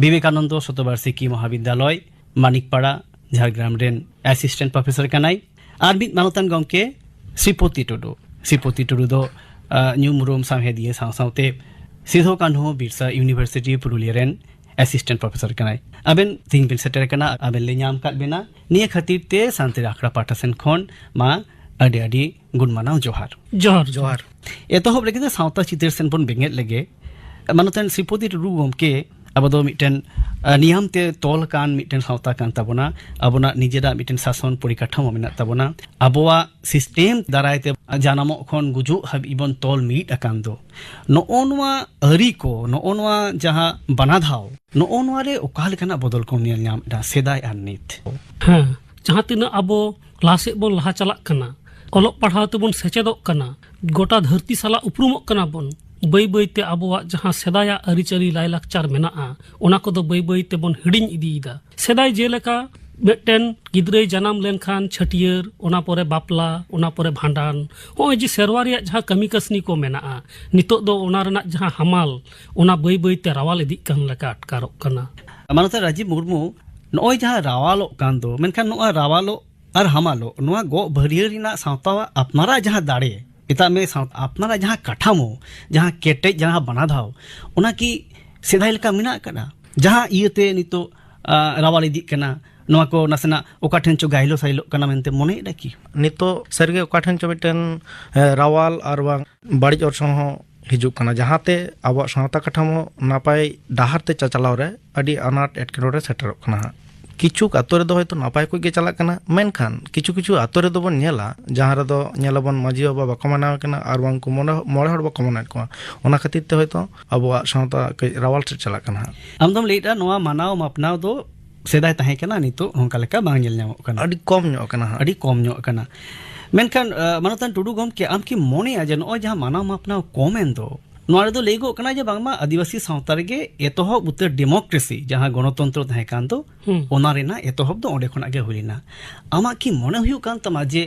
ᱵᱤᱵᱮᱠᱟᱱᱚᱱᱫᱚ ᱥᱚᱛᱚᱵᱟᱨᱥᱤᱠᱤ ᱢᱚᱦᱟᱵᱤᱫᱽᱫᱟᱞᱚᱭ, ᱢᱟᱱᱤᱠᱯᱟᱲᱟ, ᱡᱷᱟᱲᱜᱨᱟᱢ ᱨᱮᱱ ᱮᱥᱤᱥᱴᱮᱱᱴ ᱯᱨᱚᱯᱷᱮᱥᱚᱨ ᱠᱟᱱᱟᱭ᱾ ᱟᱨ ᱢᱤᱫ ᱢᱟᱱᱚᱛᱟᱱ ᱜᱚᱢᱠᱮ ᱥᱨᱤᱯᱚᱛᱤ ᱴᱩᱰᱩ᱾ ᱥᱨᱤᱯᱚᱛᱤ ᱴᱩᱰᱩ ᱫᱚ, ᱟ, ᱧᱩᱢ ᱩᱨᱩᱢ ᱥᱟᱶᱦᱮᱫᱤᱭᱟᱹ ᱥᱟᱶ ᱥᱟᱶᱛᱮ ᱥᱤᱫᱷᱩ ᱠᱟᱹᱱᱦᱩ ᱵᱤᱨᱥᱟ ᱤᱭᱩᱱᱤᱵᱷᱟᱨᱥᱤᱴᱤ ᱯᱩᱨᱩᱞᱤᱭᱟᱹ ᱨᱮᱱ ᱮᱥᱤᱥᱴᱮᱱᱴ ᱯᱨᱚᱯᱷᱮᱥᱚᱨ ᱠᱟᱱᱟᱭ᱾ ᱟᱵᱮᱱ ᱛᱮᱦᱮᱧ ᱵᱮᱱ ᱥᱮᱴᱮᱨ ᱟᱠᱟᱱᱟ, ᱟᱵᱮᱱ ᱞᱮ ᱧᱟᱢ ᱟᱠᱟᱫ ᱵᱮᱱᱟ, ᱱᱤᱭᱟᱹ ᱠᱷᱟᱹᱛᱤᱨ ᱛᱮ ᱥᱟᱱᱛᱟᱲᱤ ᱟᱠᱷᱲᱟ ᱯᱟᱦᱴᱟ ᱥᱮᱱ ᱠᱷᱚᱱ ᱢᱟ ᱟᱹᱰᱤ ᱟᱹᱰᱤ ᱜᱩᱱ ᱢᱟᱱᱟᱣ ᱡᱚᱦᱟᱨ᱾ ᱡᱚᱦᱟᱨ, ᱡᱚᱦᱟᱨ᱾ ᱮᱛᱚᱦᱚᱵ ᱨᱮᱜᱮ ᱫᱚ ᱥᱟᱶᱛᱟ ᱪᱤᱛᱟᱹᱨ ᱥᱮᱱ ᱵᱚᱱ ᱵᱮᱸᱜᱮᱫ ᱞᱮᱜᱮ᱾ ᱢᱟᱱᱚᱛᱟᱱ ᱥᱨᱤᱯᱚᱛᱤ ᱴᱩᱰᱩ ᱜᱚᱢᱠᱮ, ᱟᱵᱚ ᱫᱚ ᱢᱤᱫᱴᱮᱱ ᱱᱤᱭᱟᱢ ᱛᱮ ᱛᱚᱞ ᱟᱠᱟᱱ ᱢᱤᱫᱴᱮᱱ ᱥᱟᱶᱛᱟ ᱠᱟᱱ ᱛᱟᱵᱚᱱᱟ᱾ ᱟᱵᱚᱱᱟᱜ ᱱᱤᱡᱮᱨᱟᱜ ᱢᱤᱫᱴᱮᱱ ᱥᱟᱥᱚᱱ ᱯᱚᱨᱤᱠᱟᱴᱷᱟᱢᱳ ᱢᱮᱱᱟᱜ ᱛᱟᱵᱚᱱᱟ᱾ ᱟᱵᱚᱣᱟᱜ ᱥᱤᱥᱴᱮᱢ ᱫᱟᱨᱟᱭ ᱛᱮ ᱡᱟᱱᱟᱢᱚᱜ ᱠᱷᱚᱱ ᱜᱩᱡᱩᱜ ᱦᱟᱹᱵᱤᱡ ᱵᱚᱱ ᱛᱚᱞ ᱢᱤᱫ ᱟᱠᱟᱱ ᱫᱚ, ᱱᱚᱜᱼᱚ ᱱᱚᱣᱟ ᱟᱹᱨᱤ ᱠᱚ, ᱱᱚᱜᱼᱚ ᱱᱚᱣᱟ ᱡᱟᱦᱟᱸ ᱵᱟᱱᱟᱫᱷᱟᱣ, ᱱᱚᱜᱼᱚ ᱱᱚᱣᱟ ᱨᱮ ᱚᱠᱟ ᱞᱮᱠᱟᱱᱟᱜ ᱵᱚᱫᱚᱞ ᱠᱚᱢ ᱧᱮᱞ ᱧᱟᱢ ᱮᱫᱟ ᱥᱮᱫᱟᱭ ᱟᱨ ᱱᱤᱛ? ᱦᱮᱸ, ᱡᱟᱦᱟᱸ ᱛᱤᱱᱟᱹᱜ ᱟᱵᱚ ᱞᱟᱦᱟ ᱥᱮᱫ ᱵᱚᱱ ᱞᱟᱦᱟ ᱪᱟᱞᱟᱜ ᱠᱟᱱᱟ, ᱚᱞᱚᱜ ᱯᱟᱲᱦᱟᱣ ᱛᱮᱵᱚᱱ ᱥᱮᱪᱮᱫᱚᱜ ᱠᱟᱱᱟ, ᱜᱚᱴᱟ ᱫᱷᱟᱹᱨᱛᱤ ᱥᱟᱞᱟᱜ ᱩᱯᱨᱩᱢᱚᱜ ᱠᱟᱱᱟ ᱵᱚᱱ, ᱵᱟᱹᱭ ᱵᱟᱹᱭ ᱛᱮ ᱟᱵᱚᱣᱟᱜ ᱡᱟᱦᱟᱸ ᱥᱮᱫᱟᱭᱟᱜ ᱟᱹᱨᱤᱪᱟᱹᱞᱤ ᱞᱟᱭᱼᱞᱟᱠᱪᱟᱨ ᱢᱮᱱᱟᱜᱼᱟ, ᱚᱱᱟ ᱠᱚᱫᱚ ᱵᱟᱹᱭ ᱵᱟᱹᱭ ᱛᱮᱵᱚᱱ ᱦᱤᱲᱤᱧ ᱤᱫᱤᱭᱮᱫᱟ᱾ ᱥᱮᱫᱟᱭ ᱡᱮᱞᱮᱠᱟ ᱢᱤᱫᱴᱮᱱ ᱜᱤᱫᱽᱨᱟᱹᱭ ᱡᱟᱱᱟᱢ ᱞᱮᱱᱠᱷᱟᱱ ᱪᱷᱟᱹᱴᱭᱟᱹᱨ, ᱚᱱᱟ ᱯᱚᱨᱮ ᱵᱟᱯᱞᱟ, ᱚᱱᱟ ᱯᱚᱨᱮ ᱵᱷᱟᱸᱰᱟᱱ, ᱱᱚᱜᱼᱚᱭ ᱡᱮ ᱥᱮᱨᱣᱟ ᱨᱮᱭᱟᱜ ᱡᱟᱦᱟᱸ ᱠᱟᱹᱢᱤ ᱠᱟᱹᱥᱱᱤ ᱠᱚ ᱢᱮᱱᱟᱜᱼᱟ, ᱱᱤᱛᱚᱜ ᱫᱚ ᱚᱱᱟ ᱨᱮᱱᱟᱜ ᱡᱟᱦᱟᱸ ᱦᱟᱢᱟᱞ, ᱚᱱᱟ ᱵᱟᱹᱭ ᱵᱟᱹᱭ ᱛᱮ ᱨᱟᱣᱟᱞ ᱤᱫᱤᱜ ᱠᱟᱱ ᱞᱮᱠᱟ ᱟᱴᱠᱟᱨᱚᱜ ᱠᱟᱱᱟ᱾ ᱢᱟᱱᱚᱛᱟᱱ ᱨᱟᱡᱤᱵ ᱢᱩᱨᱢᱩ, ᱱᱚᱜᱼᱚᱭ ᱡᱟᱦᱟᱸ ᱨᱟᱣᱟᱞᱚᱜ ᱠᱟᱱ ᱫᱚ, ᱢᱮᱱᱠᱷᱟᱱ ᱱᱚᱣᱟ ᱨᱟᱣᱟᱞᱚᱜ ᱟᱨ ᱦᱟᱢᱟᱞᱚᱜ, ᱱᱚᱣᱟ ᱜᱚᱜ ᱵᱷᱟᱹᱨᱭᱟᱹ ᱨᱮᱱᱟᱜ ᱥᱟᱶᱛᱟ ᱟᱯᱱᱟᱨᱟᱜ ᱡᱟᱦᱟᱸ ᱫᱟᱲᱮ, ᱢᱮᱛᱟᱜ ᱢᱮ ᱥᱟᱶ-, ᱟᱯᱱᱟᱨᱟᱜ ᱡᱟᱦᱟᱸ ᱠᱟᱴᱷᱟᱢᱳ, ᱡᱟᱦᱟᱸ ᱠᱮᱴᱮᱡ, ᱡᱟᱦᱟᱸ ᱵᱟᱱᱟᱫᱷᱟᱣ, ᱚᱱᱟ ᱠᱤ ᱥᱮᱫᱟᱭ ᱞᱮᱠᱟ ᱢᱮᱱᱟᱜ ᱟᱠᱟᱫᱟ? ᱡᱟᱦᱟᱸ ᱤᱭᱟᱹᱛᱮ ᱱᱤᱛᱚᱜ, ᱟ, ᱨᱟᱣᱟᱞ ᱤᱫᱤᱜ ᱠᱟᱱᱟ, ᱱᱚᱣᱟ ᱠᱚ ᱱᱟᱥᱮᱱᱟᱜ ᱚᱠᱟ ᱴᱷᱮᱱ ᱪᱚ ᱜᱟᱭᱞᱳ ᱥᱟᱭᱞᱳᱜ ᱠᱟᱱᱟ ᱢᱮᱱᱛᱮ ᱢᱚᱱᱮᱭᱮᱫᱟ ᱠᱤ? ᱱᱤᱛᱚᱜ ᱥᱟᱹᱨᱤᱜᱮ ᱚᱠᱟ ᱴᱷᱮᱱ ᱪᱚ ᱢᱤᱫᱴᱮᱱ, ᱮ, ᱨᱟᱣᱟᱞ ᱟᱨ ᱵᱟᱝ ᱵᱟᱹᱲᱤᱡ ᱚᱨᱥᱚᱝ ᱦᱚᱸ ᱦᱤᱡᱩᱜ ᱠᱟᱱᱟ, ᱡᱟᱦᱟᱸᱛᱮ ᱟᱵᱚᱣᱟᱜ ᱥᱟᱶᱛᱟ ᱠᱟᱴᱷᱟᱢᱳ ᱱᱟᱯᱟᱭ ᱰᱟᱦᱟᱨ ᱛᱮ ᱪᱟᱪᱟᱞᱟᱣ ᱨᱮ ᱟᱹᱰᱤ ᱟᱱᱟᱴ ᱮᱴᱠᱮᱴᱚᱬᱮ ᱥᱮᱴᱮᱨᱚᱜ ᱠᱟᱱᱟ ᱦᱟᱸᱜ᱾ ᱠᱤᱪᱷᱩ ᱟᱛᱳ ᱨᱮᱫᱚ ᱦᱚᱭᱛᱳ ᱱᱟᱯᱟᱭ ᱠᱚᱡ ᱜᱮ ᱪᱟᱞᱟᱜ ᱠᱟᱱᱟ, ᱢᱮᱱᱠᱷᱟᱱ ᱠᱤᱪᱷᱩ ᱠᱤᱪᱷᱩ ᱟᱛᱳ ᱨᱮᱫᱚ ᱵᱚᱱ ᱧᱮᱞᱟ, ᱡᱟᱦᱟᱸ ᱨᱮᱫᱚ ᱧᱮᱞᱟᱵᱚᱱ ᱢᱟᱹᱡᱷᱤ ᱵᱟᱵᱟ ᱵᱟᱠᱚ ᱢᱟᱱᱟᱣ ᱮ ᱠᱟᱱᱟ ᱟᱨ ᱵᱟᱝ ᱩᱱᱠᱩ ᱢᱚᱬᱮ, ᱢᱚᱬᱮ ᱦᱚᱲ ᱵᱟᱠᱚ ᱢᱟᱱᱟᱣᱮᱫ ᱠᱚᱣᱟ᱾ ᱚᱱᱟ ᱠᱷᱟᱹᱛᱤᱨ ᱛᱮ ᱦᱚᱭᱛᱳ ᱟᱵᱚᱣᱟᱜ ᱥᱟᱶᱛᱟ ᱠᱟᱹᱡ ᱨᱟᱣᱟᱞ ᱥᱮᱫ ᱪᱟᱞᱟᱜ ᱠᱟᱱᱟ ᱦᱟᱸᱜ᱾ ᱟᱢ ᱫᱚᱢ ᱞᱟᱹᱭᱮᱫᱼᱟ ᱱᱚᱣᱟ ᱢᱟᱱᱟᱣ ᱢᱟᱯᱱᱟᱣ ᱫᱚ ᱥᱮᱫᱟᱭ ᱛᱟᱦᱮᱸ ᱠᱟᱱᱟ, ᱱᱤᱛᱚᱜ ᱚᱱᱠᱟ ᱞᱮᱠᱟ ᱵᱟᱝ ᱧᱮᱞ ᱧᱟᱢᱚᱜ ᱠᱟᱱᱟ᱾ ᱟᱹᱰᱤ ᱠᱚᱢ ᱧᱚᱜ ᱠᱟᱱᱟ ᱦᱟᱸᱜ᱾ ᱟᱹᱰᱤ ᱠᱚᱢ ᱧᱚᱜ ᱠᱟᱱᱟ᱾ ᱢᱮᱱᱠᱷᱟᱱ, ᱟ, ᱢᱟᱱᱚᱛᱟᱱ ᱴᱩᱰᱩ ᱜᱚᱢᱠᱮ, ᱟᱢ ᱠᱤᱢ ᱢᱚᱱᱮᱭᱟ ᱡᱮ ᱱᱚᱜᱼᱚᱭ ᱡᱟᱦᱟᱸ ᱢᱟᱱᱟᱣ ᱢᱟᱯᱱᱟᱣ ᱠᱚᱢ ᱮᱱ ᱫᱚ, ᱱᱚᱣᱟ ᱨᱮᱫᱚ ᱞᱟᱹᱭᱜᱚᱜ ᱠᱟᱱᱟ ᱡᱮ ᱵᱟᱝᱢᱟ ᱟᱹᱫᱤᱵᱟᱹᱥᱤ ᱥᱟᱶᱛᱟ ᱨᱮᱜᱮ ᱮᱛᱚᱦᱚᱵ ᱩᱛᱟᱹᱨ ᱰᱮᱢᱳᱠᱨᱮᱥᱤ, ᱡᱟᱦᱟᱸ ᱜᱚᱱᱚᱛᱚᱱᱛᱨᱚ ᱛᱟᱦᱮᱸ ᱠᱟᱱ ᱫᱚ, ᱦᱩᱸ᱾ ᱚᱱᱟ ᱨᱮᱱᱟᱜ ᱮᱛᱚᱦᱚᱵ ᱫᱚ ᱚᱸᱰᱮ ᱠᱷᱚᱱᱟᱜ ᱜᱮ ᱦᱩᱭ ᱞᱮᱱᱟ᱾ ᱟᱢᱟᱜ ᱠᱤ ᱢᱚᱱᱮ ᱦᱩᱭᱩᱜ ᱠᱟᱱ ᱛᱟᱢᱟ ᱡᱮ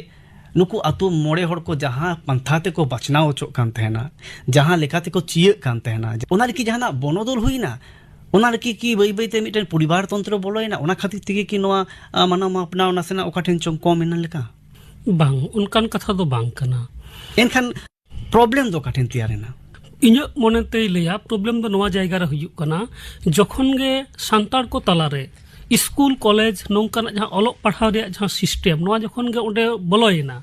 ᱱᱩᱠᱩ ᱟᱛᱳ ᱢᱚᱬᱮ ᱦᱚᱲ ᱠᱚ ᱡᱟᱦᱟᱸ ᱯᱟᱱᱛᱷᱟ ᱛᱮᱠᱚ ᱵᱟᱪᱷᱱᱟᱣ ᱦᱚᱪᱚᱜ ᱠᱟᱱ ᱛᱟᱦᱮᱱᱟ, ᱡᱟᱦᱟᱸ ᱞᱮᱠᱟ ᱛᱮᱠᱚ ᱪᱤᱭᱟᱹᱜ ᱠᱟᱱ ᱛᱟᱦᱮᱱᱟ, ᱚᱱᱟ ᱨᱮᱠᱤ ᱡᱟᱦᱟᱱᱟᱜ ᱵᱚᱱᱚᱫᱚᱞ ᱦᱩᱭᱱᱟ? ᱚᱱᱟ ᱨᱮᱠᱤ ᱠᱤ ᱵᱟᱹᱭ ᱵᱟᱹᱭ ᱛᱮ ᱢᱤᱫᱴᱮᱱ ᱯᱚᱨᱤᱵᱟᱨ ᱛᱚᱱᱛᱨᱚ ᱵᱚᱞᱚᱭᱮᱱᱟ? ᱚᱱᱟ ᱠᱷᱟᱹᱛᱤᱨ ᱛᱮᱜᱮ ᱠᱤ ᱱᱚᱣᱟ, ᱟ, ᱢᱟᱱᱟᱣ ᱢᱟᱯᱱᱟᱣ ᱱᱟᱥᱮᱱᱟᱜ ᱚᱠᱟ ᱴᱷᱮᱱ ᱪᱚᱝ ᱠᱚᱢ ᱮᱱᱟ ᱞᱮᱠᱟ? ᱵᱟᱝ, ᱚᱱᱠᱟᱱ ᱠᱟᱛᱷᱟ ᱫᱚ ᱵᱟᱝ ᱠᱟᱱᱟ᱾ ᱮᱱᱠᱷᱟᱱ ᱯᱨᱚᱵᱞᱮᱢ ᱫᱚ ᱚᱠᱟ ᱴᱷᱮᱱ ᱛᱮᱭᱟᱨ ᱮᱱᱟ? ᱤᱧᱟᱹᱜ ᱢᱚᱱᱮ ᱛᱮᱭ ᱞᱟᱹᱭᱟ, ᱯᱨᱚᱵᱞᱮᱢ ᱫᱚ ᱱᱚᱣᱟ ᱡᱟᱭᱜᱟ ᱨᱮ ᱦᱩᱭᱩᱜ ᱠᱟᱱᱟ, ᱡᱚᱠᱷᱚᱱ ᱜᱮ ᱥᱟᱱᱛᱟᱲ ᱠᱚ ᱛᱟᱞᱟᱨᱮ ᱥᱠᱩᱞ, ᱠᱚᱞᱮᱡᱽ, ᱱᱚᱝᱠᱟᱱᱟᱜ ᱡᱟᱦᱟᱸ ᱚᱞᱚᱜ ᱯᱟᱲᱦᱟᱣ ᱨᱮᱭᱟᱜ ᱡᱟᱦᱟᱸ ᱥᱤᱥᱴᱮᱢ, ᱱᱚᱣᱟ ᱡᱚᱠᱷᱚᱱ ᱜᱮ ᱚᱸᱰᱮ ᱵᱚᱞᱚᱭᱮᱱᱟ,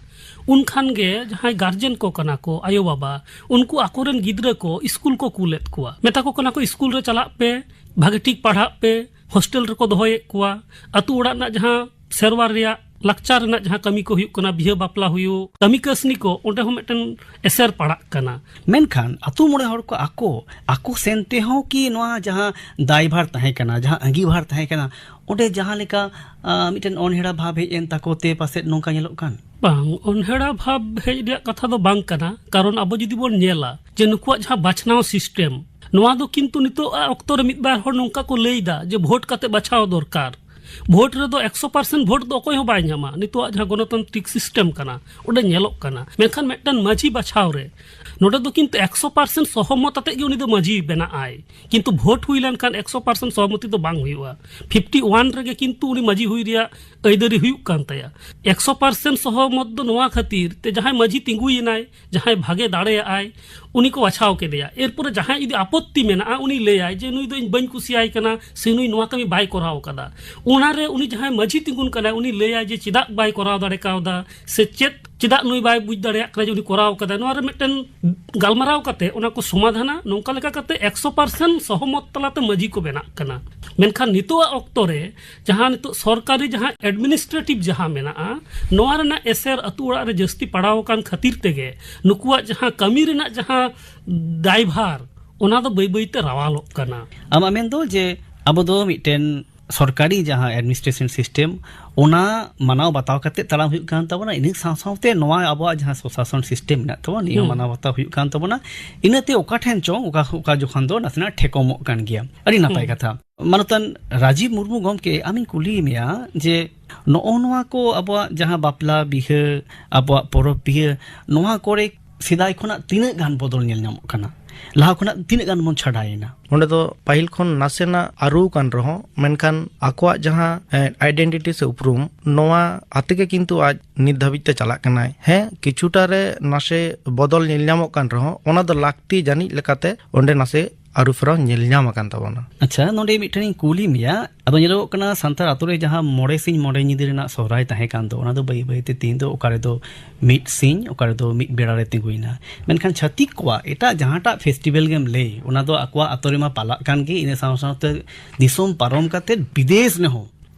ᱩᱱᱠᱷᱟᱱ ᱜᱮ ᱡᱟᱦᱟᱸᱭ ᱜᱟᱨᱡᱮᱱ ᱠᱚ ᱠᱟᱱᱟ ᱠᱚ, ᱟᱭᱳ ᱵᱟᱵᱟ, ᱩᱱᱠᱩ ᱟᱠᱚᱨᱮᱱ ᱜᱤᱫᱽᱨᱟᱹ ᱠᱚ ᱥᱠᱩᱞ ᱠᱚ ᱠᱩᱞᱮᱫ ᱠᱚᱣᱟ, ᱢᱮᱛᱟ ᱠᱚ ᱠᱟᱱᱟ ᱠᱚ, "ᱥᱠᱩᱞ ᱨᱮ ᱪᱟᱞᱟᱜ ᱯᱮ, ᱵᱷᱟᱜᱮ ᱴᱷᱤᱠ ᱯᱟᱲᱦᱟᱜ ᱯᱮ", ᱦᱳᱥᱴᱮᱞ ᱨᱮᱠᱚ ᱫᱚᱦᱚᱭᱮᱫ ᱠᱚᱣᱟ᱾ ᱟᱹᱛᱩ ᱚᱲᱟᱜ ᱨᱮᱱᱟᱜ ᱡᱟᱦᱟᱸ ᱥᱮᱨᱣᱟ ᱨᱮᱭᱟᱜ, ᱞᱟᱠᱪᱟᱨ ᱨᱮᱱᱟᱜ ᱡᱟᱦᱟᱸ ᱠᱟᱹᱢᱤ ᱠᱚ ᱦᱩᱭᱩᱜ ᱠᱟᱱᱟ, ᱵᱤᱦᱟᱹ ᱵᱟᱯᱞᱟ ᱦᱩᱭᱩᱜ, ᱠᱟᱹᱢᱤ ᱠᱟᱹᱥᱱᱤ ᱠᱚ, ᱚᱸᱰᱮ ᱦᱚᱸ ᱢᱤᱫᱴᱮᱱ ᱮᱥᱮᱨ ᱯᱟᱲᱟᱜ ᱠᱟᱱᱟ᱾ ᱢᱮᱱᱠᱷᱟᱱ ᱟᱹᱛᱩ ᱢᱚᱬᱮ ᱦᱚᱲ ᱠᱚ ᱟᱠᱚ, ᱟᱠᱚ ᱥᱮᱱ ᱛᱮᱦᱚᱸ ᱠᱤ ᱱᱚᱣᱟ ᱡᱟᱦᱟᱸ ᱫᱟᱭᱵᱷᱟᱨ ᱛᱟᱦᱮᱸ ᱠᱟᱱᱟ, ᱡᱟᱦᱟᱸ ᱟᱸᱜᱤᱵᱷᱟᱨ ᱛᱟᱦᱮᱸ ᱠᱟᱱᱟ, ᱚᱸᱰᱮ ᱡᱟᱦᱟᱸ ᱞᱮᱠᱟ, ᱟ, ᱢᱤᱫᱴᱮᱱ ᱚᱱᱦᱮᱲᱟ ᱵᱷᱟᱵᱽ ᱦᱮᱡ ᱮᱱ ᱛᱟᱠᱚ ᱛᱮ ᱯᱟᱥᱮᱫ ᱱᱚᱝᱠᱟ ᱧᱮᱞᱚᱜ ᱠᱟᱱ? ᱵᱟᱝ, ᱚᱱᱦᱮᱲᱟ ᱵᱷᱟᱵᱽ ᱦᱮᱡ ᱨᱮᱭᱟᱜ ᱠᱟᱛᱷᱟ ᱫᱚ ᱵᱟᱝ ᱠᱟᱱᱟ᱾ ᱠᱟᱨᱚᱱ ᱟᱵᱚ ᱡᱩᱫᱤ ᱵᱚᱱ ᱧᱮᱞᱟ ᱡᱮ ᱱᱩᱠᱩᱣᱟᱜ ᱡᱟᱦᱟᱸ ᱵᱟᱪᱷᱱᱟᱣ ᱥᱤᱥᱴᱮᱢ, ᱱᱚᱣᱟ ᱫᱚ ᱠᱤᱱᱛᱩ ᱱᱤᱛᱚᱜ ᱟᱜ ᱚᱠᱛᱚ ᱨᱮ ᱢᱤᱫ ᱵᱟᱨ ᱦᱚᱲ ᱱᱚᱝᱠᱟ ᱠᱚ ᱞᱟᱹᱭ ᱮᱫᱟ ᱡᱮ ᱵᱷᱳᱴ ᱠᱟᱛᱮ ᱵᱟᱪᱷᱟᱣ ᱫᱚᱨᱠᱟᱨ᱾ ᱵᱷᱳᱴ ᱨᱮᱫᱚ ᱮᱠᱥᱚ ᱯᱟᱨᱥᱮᱱᱴ ᱵᱷᱳᱴ ᱫᱚ ᱚᱠᱚᱭ ᱦᱚᱸ ᱵᱟᱭ ᱧᱟᱢᱟ᱾ ᱱᱤᱛᱚᱜ ᱟᱜ ᱡᱟᱦᱟᱸ ᱜᱚᱱᱚᱛᱟᱱᱛᱨᱤᱠ ᱥᱤᱥᱴᱮᱢ ᱠᱟᱱᱟ, ᱚᱸᱰᱮ ᱧᱮᱞᱚᱜ ᱠᱟᱱᱟ᱾ ᱢᱮᱱᱠᱷᱟᱱ ᱢᱤᱫᱴᱟᱝ ᱢᱟᱹᱡᱷᱤ ᱵᱟᱪᱷᱟᱣ ᱨᱮ ᱱᱚᱰᱮ ᱫᱚ ᱠᱤᱱᱛᱩ ᱮᱠᱥᱚ ᱯᱟᱨᱥᱮᱱᱴ ᱥᱚᱦᱚᱢᱚᱛ ᱟᱛᱮ ᱜᱮ ᱩᱱᱤ ᱫᱚ ᱢᱟᱹᱡᱷᱤ ᱵᱮᱱᱟᱜ ᱟᱭ, ᱠᱤᱱᱛᱩ ᱵᱷᱳᱴ ᱦᱩᱭ ᱞᱮᱱᱠᱷᱟᱱ ᱮᱠᱥᱚ ᱯᱟᱨᱥᱮᱱᱴ ᱥᱚᱦᱚᱢᱚᱛᱤ ᱫᱚ ᱵᱟᱝ ᱦᱩᱭᱩᱜᱼᱟ᱾ ᱯᱷᱤᱯᱴᱤ ᱳᱣᱟᱱ ᱨᱮᱜᱮ ᱠᱤᱱᱛᱩ ᱩᱱᱤ ᱢᱟᱹᱡᱷᱤ ᱦᱩᱭ ᱨᱮᱭᱟᱜ ᱟᱹᱭᱫᱟᱹᱨᱤ ᱦᱩᱭᱩᱜ ᱠᱟᱱ ᱛᱟᱭᱟ᱾ ᱮᱠᱥᱚ ᱯᱟᱨᱥᱮᱱᱴ ᱥᱚᱦᱚᱢᱚᱛ ᱫᱚ ᱱᱚᱣᱟ ᱠᱷᱟᱹᱛᱤᱨ ᱛᱮ, ᱡᱟᱦᱟᱸᱭ ᱢᱟᱹᱡᱷᱤ ᱛᱤᱸᱜᱩᱭᱮᱱᱟᱭ, ᱡᱟᱦᱟᱸᱭ ᱵᱷᱟᱜᱮ ᱫᱟᱲᱮᱭᱟᱜᱼᱟᱭ, ᱩᱱᱤ ᱠᱚ ᱵᱟᱪᱷᱟᱣ ᱠᱮᱫᱮᱭᱟ᱾ ᱮᱨᱯᱚᱨᱮ ᱡᱟᱦᱟᱸᱭ ᱡᱩᱫᱤ ᱟᱯᱚᱛᱛᱤ ᱢᱮᱱᱟᱜᱼᱟ, ᱩᱱᱤ ᱞᱟᱹᱭᱟᱭ ᱡᱮ, "ᱱᱩᱭ ᱫᱚ ᱤᱧ ᱵᱟᱹᱧ ᱠᱩᱥᱤᱭᱟᱭ ᱠᱟᱱᱟ, ᱥᱮ ᱱᱩᱭ ᱱᱚᱣᱟ ᱠᱟᱹᱢᱤ ᱵᱟᱭ ᱠᱚᱨᱟᱣ ᱠᱟᱫᱟ᱾" ᱚᱱᱟᱨᱮ ᱩᱱᱤ ᱡᱟᱦᱟᱸᱭ ᱢᱟᱹᱡᱷᱤ ᱛᱤᱸᱜᱩᱱ ᱠᱟᱱᱟᱭ, ᱩᱱᱤ ᱞᱟᱹᱭᱟᱭ ᱡᱮ, "ᱪᱮᱫᱟᱜ ᱵᱟᱭ ᱠᱚᱨᱟᱣ ᱫᱟᱲᱮ ᱠᱟᱣᱫᱟ, ᱥᱮ ᱪᱮᱫ, ᱪᱮᱫᱟᱜ ᱱᱩᱭ ᱵᱟᱭ ᱵᱩᱡᱽ ᱫᱟᱲᱮᱭᱟᱜ ᱠᱟᱱᱟ ᱡᱮ ᱩᱱᱤ ᱠᱚᱨᱟᱣ ᱠᱟᱫᱟᱭ?" ᱱᱚᱣᱟ ᱨᱮ ᱢᱤᱫᱴᱮᱱ ᱜᱟᱞᱢᱟᱨᱟᱣ ᱠᱟᱛᱮ ᱚᱱᱟ ᱠᱚ ᱥᱚᱢᱟᱫᱷᱟᱱᱟ᱾ ᱱᱚᱝᱠᱟ ᱞᱮᱠᱟ ᱠᱟᱛᱮ ᱮᱠᱥᱚ ᱯᱟᱨᱥᱮᱱᱴ ᱥᱚᱦᱚᱢᱚᱛ ᱛᱟᱞᱟᱛᱮ ᱢᱟᱹᱡᱷᱤ ᱠᱚ ᱵᱮᱱᱟᱜ ᱠᱟᱱᱟ᱾ ᱢᱮᱱᱠᱷᱟᱱ ᱱᱤᱛᱚᱜᱟᱜ ᱚᱠᱛᱚ ᱨᱮ ᱡᱟᱦᱟᱸ ᱱᱤᱛᱚᱜ ᱥᱚᱨᱠᱟᱨᱤ ᱡᱟᱦᱟᱸ ᱮᱰᱢᱤᱱᱤᱥᱴᱨᱮᱴᱤᱵᱷ ᱡᱟᱦᱟᱸ ᱢᱮᱱᱟᱜᱼᱟ, ᱱᱚᱣᱟ ᱨᱮᱱᱟᱜ ᱮᱥᱮᱨ ᱟᱹᱛᱩ ᱚᱲᱟᱜ ᱨᱮ ᱡᱟᱹᱥᱛᱤ ᱯᱟᱲᱟᱣ ᱟᱠᱟᱱ ᱠᱷᱟᱹᱛᱤᱨ ᱛᱮᱜᱮ ᱱᱩᱠᱩᱣᱟᱜ ᱡᱟᱦᱟᱸ ᱠᱟᱹᱢᱤ ᱨᱮᱱᱟᱜ ᱡᱟᱦᱟᱸ ᱫᱟᱭᱵᱷᱟᱨ, ᱚᱱᱟ ᱫᱚ ᱵᱟᱹᱭ ᱵᱟᱹᱭ ᱛᱮ ᱨᱟᱣᱟᱞᱚᱜ ᱠᱟᱱᱟ᱾ ᱟᱢᱟᱜ ᱢᱮᱱ ᱫᱚ ᱡᱮ ᱟᱵᱚ ᱫᱚ ᱢᱤᱫᱴᱮᱱ ᱥᱚᱨᱠᱟᱨᱤ ᱡᱟᱦᱟᱸ ᱮᱰᱢᱤᱱᱤᱥᱴᱨᱮᱥᱚᱱ ᱥᱤᱥᱴᱮᱢ, ᱚᱱᱟ ᱢᱟᱱᱟᱣ ᱵᱟᱛᱟᱣ ᱠᱟᱛᱮ ᱛᱟᱲᱟᱢ ᱦᱩᱭᱩᱜ ᱠᱟᱱ ᱛᱟᱵᱚᱱᱟ᱾ ᱤᱱᱟᱹ ᱥᱟᱶ ᱥᱟᱶᱛᱮ ᱱᱚᱣᱟ ᱟᱵᱚᱣᱟᱜ ᱡᱟᱦᱟᱸ ᱥᱚᱥᱟᱥᱚᱱ ᱥᱤᱥᱴᱮᱢ ᱢᱮᱱᱟᱜ ᱛᱟᱵᱚᱱᱟ, ᱱᱤᱭᱟᱹ ᱦᱚᱸ ᱦᱩᱸ᱾ ᱢᱟᱱᱟᱣ ᱵᱟᱛᱟᱣ ᱦᱩᱭᱩᱜ ᱠᱟᱱ ᱛᱟᱵᱚᱱᱟ᱾ ᱤᱱᱟᱹᱛᱮ ᱚᱠᱟ ᱴᱷᱮᱱ ᱪᱚᱝ, ᱚᱠᱟ, ᱚᱠᱟ ᱡᱚᱠᱷᱚᱱ ᱫᱚ ᱱᱟᱥᱮᱱᱟᱜ ᱴᱷᱮᱠᱚᱢᱚᱜ ᱠᱟᱱ ᱜᱮᱭᱟ᱾ ᱟᱹᱰᱤ ᱱᱟᱯᱟᱭ ᱦᱩᱸ᱾ ᱠᱟᱛᱷᱟ᱾ ᱢᱟᱱᱚᱛᱟᱱ ᱨᱟᱡᱤᱵ ᱢᱩᱨᱢᱩ ᱜᱚᱢᱠᱮ, ᱟᱢᱤᱧ ᱠᱩᱞᱤᱭᱮᱫ ᱢᱮᱭᱟ ᱡᱮ ᱱᱚᱜᱼᱚ ᱱᱚᱣᱟ ᱠᱚ ᱟᱵᱚᱣᱟᱜ ᱡᱟᱦᱟᱸ ᱵᱟᱯᱞᱟ ᱵᱤᱦᱟᱹ, ᱟᱵᱚᱣᱟᱜ ᱯᱚᱨᱚᱵᱽ ᱯᱤᱦᱟᱹ, ᱱᱚᱣᱟ ᱠᱚᱨᱮ ᱥᱮᱫᱟᱭ ᱠᱷᱚᱱᱟᱜ ᱛᱤᱱᱟᱹᱜ ᱜᱟᱱ ᱵᱚᱫᱚᱞ ᱧᱮᱞ ᱧᱟᱢᱚᱜ ᱠᱟᱱᱟ? ᱞᱟᱦᱟ ᱠᱷᱚᱱᱟᱜ ᱛᱤᱱᱟᱹᱜ ᱜᱟᱱ ᱵᱚᱱ ᱪᱷᱟᱰᱟᱭᱮᱱᱟ? ᱚᱸᱰᱮ ᱫᱚ ᱯᱟᱹᱦᱤᱞ ᱠᱷᱚᱱ ᱱᱟᱥᱮᱱᱟᱜ ᱟᱹᱨᱩ ᱠᱟᱱ ᱨᱮᱦᱚᱸ, ᱢᱮᱱᱠᱷᱟᱱ ᱟᱠᱚᱣᱟᱜ ᱡᱟᱦᱟᱸ, ᱮ, ᱟᱭᱰᱮᱱᱴᱤᱴᱤ ᱥᱮ ᱩᱯᱨᱩᱢ, ᱱᱚᱣᱟ ᱟᱛᱮ ᱜᱮ ᱠᱤᱱᱛᱩ ᱟᱡ ᱱᱤᱛ ᱫᱷᱟᱹᱵᱤᱡ ᱛᱮ ᱪᱟᱞᱟᱜ ᱠᱟᱱᱟᱭ᱾ ᱦᱮᱸ, ᱠᱤᱪᱷᱩᱴᱟ ᱨᱮ ᱱᱟᱥᱮ ᱵᱚᱫᱚᱞ ᱧᱮᱞ ᱧᱟᱢᱚᱜ ᱠᱟᱱ ᱨᱮᱦᱚᱸ, ᱚᱱᱟ ᱫᱚ ᱞᱟᱹᱠᱛᱤ ᱡᱟᱹᱱᱤᱡ ᱞᱮᱠᱟᱛᱮ ᱚᱸᱰᱮ ᱱᱟᱥᱮ ᱟᱹᱨᱩ ᱯᱷᱮᱨᱟᱣ ᱧᱮᱞ ᱧᱟᱢ ᱟᱠᱟᱱ ᱛᱟᱵᱚᱱᱟ᱾ ᱟᱪᱪᱷᱟ, ᱱᱚᱰᱮ ᱢᱤᱫᱴᱮᱱ ᱤᱧ ᱠᱩᱞᱤ ᱢᱮᱭᱟ᱾ ᱟᱫᱚ ᱧᱮᱞᱚᱜᱚᱜ ᱠᱟᱱᱟ, ᱥᱟᱱᱛᱟᱲ ᱟᱛᱳ ᱨᱮ ᱡᱟᱦᱟᱸ ᱢᱚᱬᱮ ᱥᱤᱧ ᱢᱚᱬᱮ ᱧᱤᱫᱟᱹ ᱨᱮᱱᱟᱜ ᱥᱚᱦᱨᱟᱭ ᱛᱟᱦᱮᱸ ᱠᱟᱱ ᱫᱚ, ᱚᱱᱟ ᱫᱚ ᱵᱟᱹᱭ ᱵᱟᱹᱭ ᱛᱮ ᱛᱮᱦᱮᱧ ᱫᱚ ᱚᱠᱟ ᱨᱮᱫᱚ ᱢᱤᱫ ᱥᱤᱧ, ᱚᱠᱟ ᱨᱮᱫᱚ ᱢᱤᱫ ᱵᱮᱲᱟ ᱨᱮ ᱛᱤᱸᱜᱩᱭᱮᱱᱟ᱾ ᱢᱮᱱᱠᱷᱟᱱ ᱪᱷᱟᱹᱛᱤᱠ ᱠᱚᱣᱟᱜ ᱮᱴᱟᱜ ᱡᱟᱦᱟᱸᱴᱟᱜ ᱯᱷᱮᱥᱴᱤᱵᱮᱞ ᱜᱮᱢ ᱞᱟᱹᱭ, ᱚᱱᱟ ᱫᱚ ᱟᱠᱚᱣᱟᱜ ᱟᱛᱳ ᱨᱮᱢᱟ ᱯᱟᱞᱟᱜ ᱠᱟᱱ ᱜᱮ, ᱤᱱᱟᱹ ᱥᱟᱶ ᱥᱟᱶᱛᱮ ᱫᱤᱥᱚᱢ ᱯᱟᱨᱚᱢ ᱠᱟᱛᱮ ᱵᱤᱫᱮᱥ ᱨᱮᱦᱚᱸ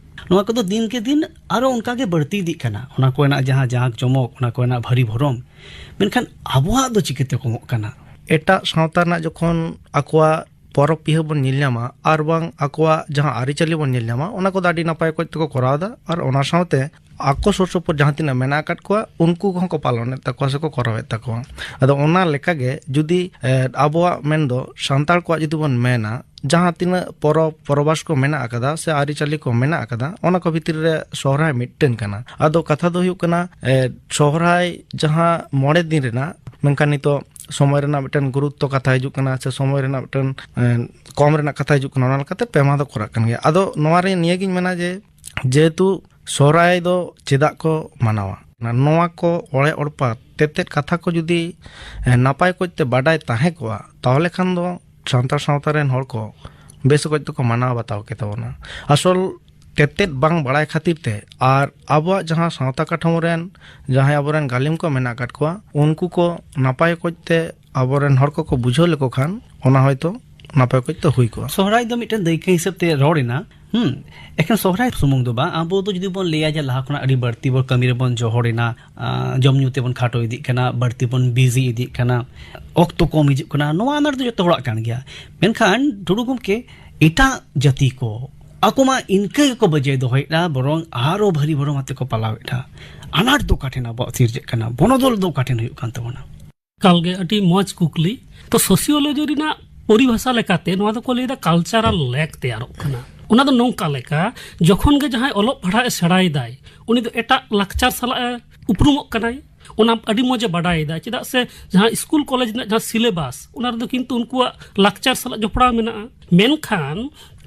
ᱱᱚᱣᱟ ᱠᱚᱫᱚ ᱫᱤᱱ ᱠᱮ ᱫᱤᱱ ᱟᱨᱚ ᱚᱱᱠᱟ ᱜᱮ ᱵᱟᱹᱲᱛᱤ ᱤᱫᱤᱜ ᱠᱟᱱᱟ, ᱚᱱᱟ ᱠᱚᱨᱮᱱᱟᱜ ᱡᱟᱦᱟᱸ ᱡᱟᱸᱠ ᱡᱚᱢᱚᱠ, ᱚᱱᱟ ᱠᱚᱨᱮᱱᱟᱜ ᱵᱷᱟᱹᱨᱤ ᱵᱷᱚᱨᱚᱢ᱾ ᱢᱮᱱᱠᱷᱟᱱ ᱟᱵᱚᱣᱟᱜ ᱫᱚ ᱪᱤᱠᱟᱹᱛᱮ ᱠᱚᱢᱚᱜ ᱠᱟᱱᱟ? ᱮᱴᱟᱜ ᱥᱟᱶᱛᱟ ᱨᱮᱱᱟᱜ ᱡᱚᱠᱷᱚᱱ ᱟᱠᱚᱣᱟᱜ ᱯᱚᱨᱚᱵᱽ ᱯᱤᱦᱟᱹ ᱵᱚᱱ ᱧᱮᱞ ᱧᱟᱢᱟ ᱟᱨ ᱵᱟᱝ ᱟᱠᱚᱣᱟᱜ ᱡᱟᱦᱟᱸ ᱟᱹᱨᱤᱪᱟᱹᱞᱤ ᱵᱚᱱ ᱧᱮᱞ ᱧᱟᱢᱟ, ᱚᱱᱟ ᱠᱚᱫᱚ ᱟᱹᱰᱤ ᱱᱟᱯᱟᱭ ᱚᱠᱚᱡ ᱛᱮᱠᱚ ᱠᱚᱨᱟᱣ ᱮᱫᱟ᱾ ᱟᱨ ᱚᱱᱟ ᱥᱟᱶᱛᱮ ᱟᱠᱚ ᱥᱩᱨ ᱥᱩᱯᱩᱨ ᱡᱟᱦᱟᱸ ᱛᱤᱱᱟᱹᱜ ᱢᱮᱱᱟᱜ ᱟᱠᱟᱫ ᱠᱚᱣᱟ, ᱩᱱᱠᱩ ᱠᱚᱦᱚᱸ ᱠᱚ ᱯᱟᱞᱚᱱᱮᱫ ᱛᱟᱠᱚᱣᱟ ᱥᱮᱠᱚ ᱠᱚᱨᱟᱣᱮᱫ ᱛᱟᱠᱚᱣᱟ᱾ ᱟᱫᱚ ᱚᱱᱟ ᱞᱮᱠᱟᱜᱮ ᱡᱩᱫᱤ, ᱮ, ᱟᱵᱚᱣᱟᱜ ᱢᱮᱱᱫᱚ ᱥᱟᱱᱛᱟᱲ ᱠᱚᱣᱟᱜ ᱡᱩᱫᱤ ᱵᱚᱱ ᱢᱮᱱᱟ, ᱡᱟᱦᱟᱸ ᱛᱤᱱᱟᱹᱜ ᱯᱚᱨᱚᱵᱽ ᱯᱚᱨᱚᱵᱟᱥ ᱠᱚ ᱢᱮᱱᱟᱜ ᱟᱠᱟᱫᱟ ᱥᱮ ᱟᱹᱨᱤᱪᱟᱹᱞᱤ ᱠᱚ ᱢᱮᱱᱟᱜ ᱟᱠᱟᱫᱟ, ᱚᱱᱟ ᱠᱚ ᱵᱷᱤᱛᱨᱤ ᱨᱮ ᱥᱚᱦᱨᱟᱭ ᱢᱤᱫᱴᱮᱱ ᱠᱟᱱᱟ᱾ ᱟᱫᱚ ᱠᱟᱛᱷᱟ ᱫᱚ ᱦᱩᱭᱩᱜ ᱠᱟᱱᱟ, ᱮ, ᱥᱚᱦᱨᱟᱭ ᱡᱟᱦᱟᱸ ᱢᱚᱬᱮ ᱫᱤᱱ ᱨᱮᱱᱟᱜ, ᱢᱮᱱᱠᱷᱟᱱ ᱱᱤᱛᱚᱜ ᱥᱚᱢᱚᱭ ᱨᱮᱱᱟᱜ ᱢᱤᱫᱴᱮᱱ ᱜᱩᱨᱩᱛᱛᱚ ᱠᱟᱛᱷᱟ ᱦᱤᱡᱩᱜ ᱠᱟᱱᱟ ᱥᱮ ᱥᱚᱢᱚᱭ ᱨᱮᱱᱟᱜ ᱢᱤᱫᱴᱮᱱ, ᱮ, ᱠᱚᱢ ᱨᱮᱱᱟᱜ ᱠᱟᱛᱷᱟ ᱦᱤᱡᱩᱜ ᱠᱟᱱᱟ, ᱚᱱᱟ ᱞᱮᱠᱟᱛᱮ ᱯᱮ ᱢᱟᱦᱟ ᱫᱚ ᱠᱚᱨᱟᱜ ᱠᱟᱱ ᱜᱮᱭᱟ᱾ ᱟᱫᱚ ᱱᱚᱣᱟ ᱨᱮ ᱱᱤᱭᱟᱹᱜᱤᱧ ᱢᱮᱱᱟ ᱡᱮ, ᱡᱮᱦᱮᱛᱩ ᱥᱚᱦᱨᱟᱭ ᱫᱚ ᱪᱮᱫᱟᱜ ᱠᱚ ᱢᱟᱱᱟᱣᱟ, ᱱᱚᱣᱟ ᱠᱚ ᱚᱲᱮ ᱚᱲᱯᱟ ᱛᱮᱛᱮᱫ ᱠᱟᱛᱷᱟ ᱠᱚ ᱡᱩᱫᱤ, ᱮ, ᱱᱟᱯᱟᱭ ᱚᱠᱚᱡ ᱛᱮ ᱵᱟᱰᱟᱭ ᱛᱟᱦᱮᱸ ᱠᱚᱜᱼᱟ, ᱛᱟᱦᱚᱞᱮ ᱠᱷᱟᱱ ᱫᱚ ᱥᱟᱱᱛᱟᱲ ᱥᱟᱶᱛᱟ ᱨᱮᱱ ᱦᱚᱲ ᱠᱚ ᱵᱮᱥ ᱚᱠᱚᱡ ᱛᱮᱠᱚ ᱢᱟᱱᱟᱣ ᱵᱟᱛᱟᱣ ᱠᱮ ᱛᱟᱵᱚᱱᱟ᱾ ᱟᱥᱚᱞ ᱛᱮᱛᱮᱫ ᱵᱟᱝ ᱵᱟᱲᱟᱭ ᱠᱷᱟᱹᱛᱤᱨ ᱛᱮ ᱟᱨ ᱟᱵᱚᱣᱟᱜ ᱡᱟᱦᱟᱸ ᱥᱟᱶᱛᱟ ᱠᱟᱴᱷᱟᱢᱳ ᱨᱮᱱ ᱡᱟᱦᱟᱸᱭ ᱟᱵᱚᱨᱮᱱ ᱜᱟᱹᱞᱤᱢ ᱠᱚ ᱢᱮᱱᱟᱜ ᱟᱠᱟᱫ ᱠᱚᱣᱟ, ᱩᱱᱠᱩ ᱠᱚ ᱱᱟᱯᱟᱭ ᱚᱠᱚᱡ ᱛᱮ ᱟᱵᱚᱨᱮᱱ ᱦᱚᱲ ᱠᱚᱠᱚ ᱵᱩᱡᱷᱟᱹᱣ ᱞᱮᱠᱚ ᱠᱷᱟᱱ, ᱚᱱᱟ ᱦᱚᱭᱛᱳ ᱱᱟᱯᱟᱭ ᱚᱠᱚᱡ ᱛᱮ ᱦᱩᱭ ᱠᱚᱜᱼᱟ᱾ ᱥᱚᱦᱨᱟᱭ ᱫᱚ ᱢᱤᱫᱴᱮᱱ ᱫᱟᱹᱭᱠᱟᱹ ᱦᱤᱥᱟᱹᱵ ᱛᱮ ᱨᱚᱲ ᱮᱱᱟ᱾ ᱦᱩᱸ, ᱮᱠᱷᱮᱱ ᱥᱚᱦᱨᱟᱭ ᱥᱩᱢᱩᱝ ᱫᱚ ᱵᱟᱝ, ᱟᱵᱚ ᱫᱚ ᱡᱩᱫᱤ ᱵᱚᱱ ᱞᱟᱹᱭᱟ ᱡᱮ ᱞᱟᱦᱟ ᱠᱷᱚᱱᱟᱜ ᱟᱹᱰᱤ ᱵᱟᱹᱲᱛᱤ ᱵᱚᱱ ᱠᱟᱹᱢᱤ ᱨᱮᱵᱚᱱ ᱡᱚᱦᱚᱲ ᱮᱱᱟ, ᱟᱸ, ᱡᱚᱢ ᱧᱩ ᱛᱮᱵᱚᱱ ᱠᱷᱟᱴᱚ ᱤᱫᱤᱜ ᱠᱟᱱᱟ, ᱵᱟᱹᱲᱛᱤ ᱵᱚᱱ ᱵᱤᱡᱤ ᱤᱫᱤᱜ ᱠᱟᱱᱟ, ᱚᱠᱛᱚ ᱠᱚᱢ ᱦᱤᱡᱩᱜ ᱠᱟᱱᱟ, ᱱᱚᱣᱟ ᱟᱱᱟᱴ ᱫᱚ ᱡᱚᱛᱚ ᱦᱚᱲᱟᱜ ᱠᱟᱱ ᱜᱮᱭᱟ᱾ ᱢᱮᱱᱠᱷᱟᱱ ᱴᱩᱰᱩ ᱜᱚᱢᱠᱮ, ᱮᱴᱟᱜ ᱡᱟᱹᱛᱤ ᱠᱚ ᱟᱠᱚ ᱢᱟ ᱤᱱᱠᱟᱹ ᱜᱮᱠᱚ ᱵᱟᱹᱡᱟᱹᱭ ᱫᱚᱦᱚᱭᱮᱫᱼᱟ, ᱵᱚᱨᱚᱝ ᱟᱨᱚ ᱵᱷᱟᱹᱨᱤ ᱵᱷᱚᱨᱚᱢ ᱟᱛᱮ ᱠᱚ ᱯᱟᱞᱟᱣᱮᱫᱼᱟ᱾ ᱟᱱᱟᱴ ᱫᱚ ᱚᱠᱟ ᱴᱷᱮᱱ ᱟᱵᱚᱣᱟᱜ ᱥᱤᱨᱡᱟᱹᱜ ᱠᱟᱱᱟ? ᱵᱚᱱᱚᱫᱚᱞ ᱫᱚ ᱚᱠᱟ ᱴᱷᱮᱱ ᱦᱩᱭᱩᱜ ᱠᱟᱱ ᱛᱟᱵᱚᱱᱟ? ᱮᱠᱟᱞ ᱜᱮ ᱟᱹᱰᱤ ᱢᱚᱡᱽ ᱠᱩᱠᱞᱤ᱾ ᱛᱚ, ᱥᱳᱥᱤᱭᱳᱞᱚᱡᱤ ᱨᱮᱱᱟᱜ ᱯᱚᱨᱤᱵᱷᱟᱥᱟ ᱞᱮᱠᱟᱛᱮ ᱱᱚᱣᱟ ᱫᱚᱠᱚ ᱞᱟᱹᱭᱫᱟ ᱠᱟᱞᱪᱟᱨᱟᱞ ᱞᱮᱠ ᱛᱮᱭᱟᱨᱚᱜ ᱠᱟᱱᱟ᱾ ᱚᱱᱟ ᱫᱚ ᱱᱚᱝᱠᱟ ᱞᱮᱠᱟ, ᱡᱚᱠᱷᱚᱱ ᱜᱮ ᱡᱟᱦᱟᱸᱭ ᱚᱞᱚᱜ ᱯᱟᱲᱦᱟᱜ ᱮ ᱥᱮᱬᱟᱭᱮᱫᱟᱭ, ᱩᱱᱤ ᱫᱚ ᱮᱴᱟᱜ ᱞᱟᱠᱪᱟᱨ ᱥᱟᱞᱟᱜ ᱮ ᱩᱯᱨᱩᱢᱚᱜ ᱠᱟᱱᱟᱭ, ᱚᱱᱟ ᱟᱹᱰᱤ ᱢᱚᱡᱽ ᱮ ᱵᱟᱰᱟᱭᱮᱫᱟ᱾ ᱪᱮᱫᱟᱜ ᱥᱮ ᱡᱟᱦᱟᱸ ᱥᱠᱩᱞ ᱠᱚᱞᱮᱡᱽ ᱨᱮᱱᱟᱜ ᱡᱟᱦᱟᱸ ᱥᱤᱞᱮᱵᱟᱥ, ᱚᱱᱟ ᱨᱮᱫᱚ ᱠᱤᱱᱛᱩ ᱩᱱᱠᱩᱣᱟᱜ ᱞᱟᱠᱪᱟᱨ ᱥᱟᱞᱟᱜ ᱡᱚᱯᱲᱟᱣ ᱢᱮᱱᱟᱜᱼᱟ᱾ ᱢᱮᱱᱠᱷᱟᱱ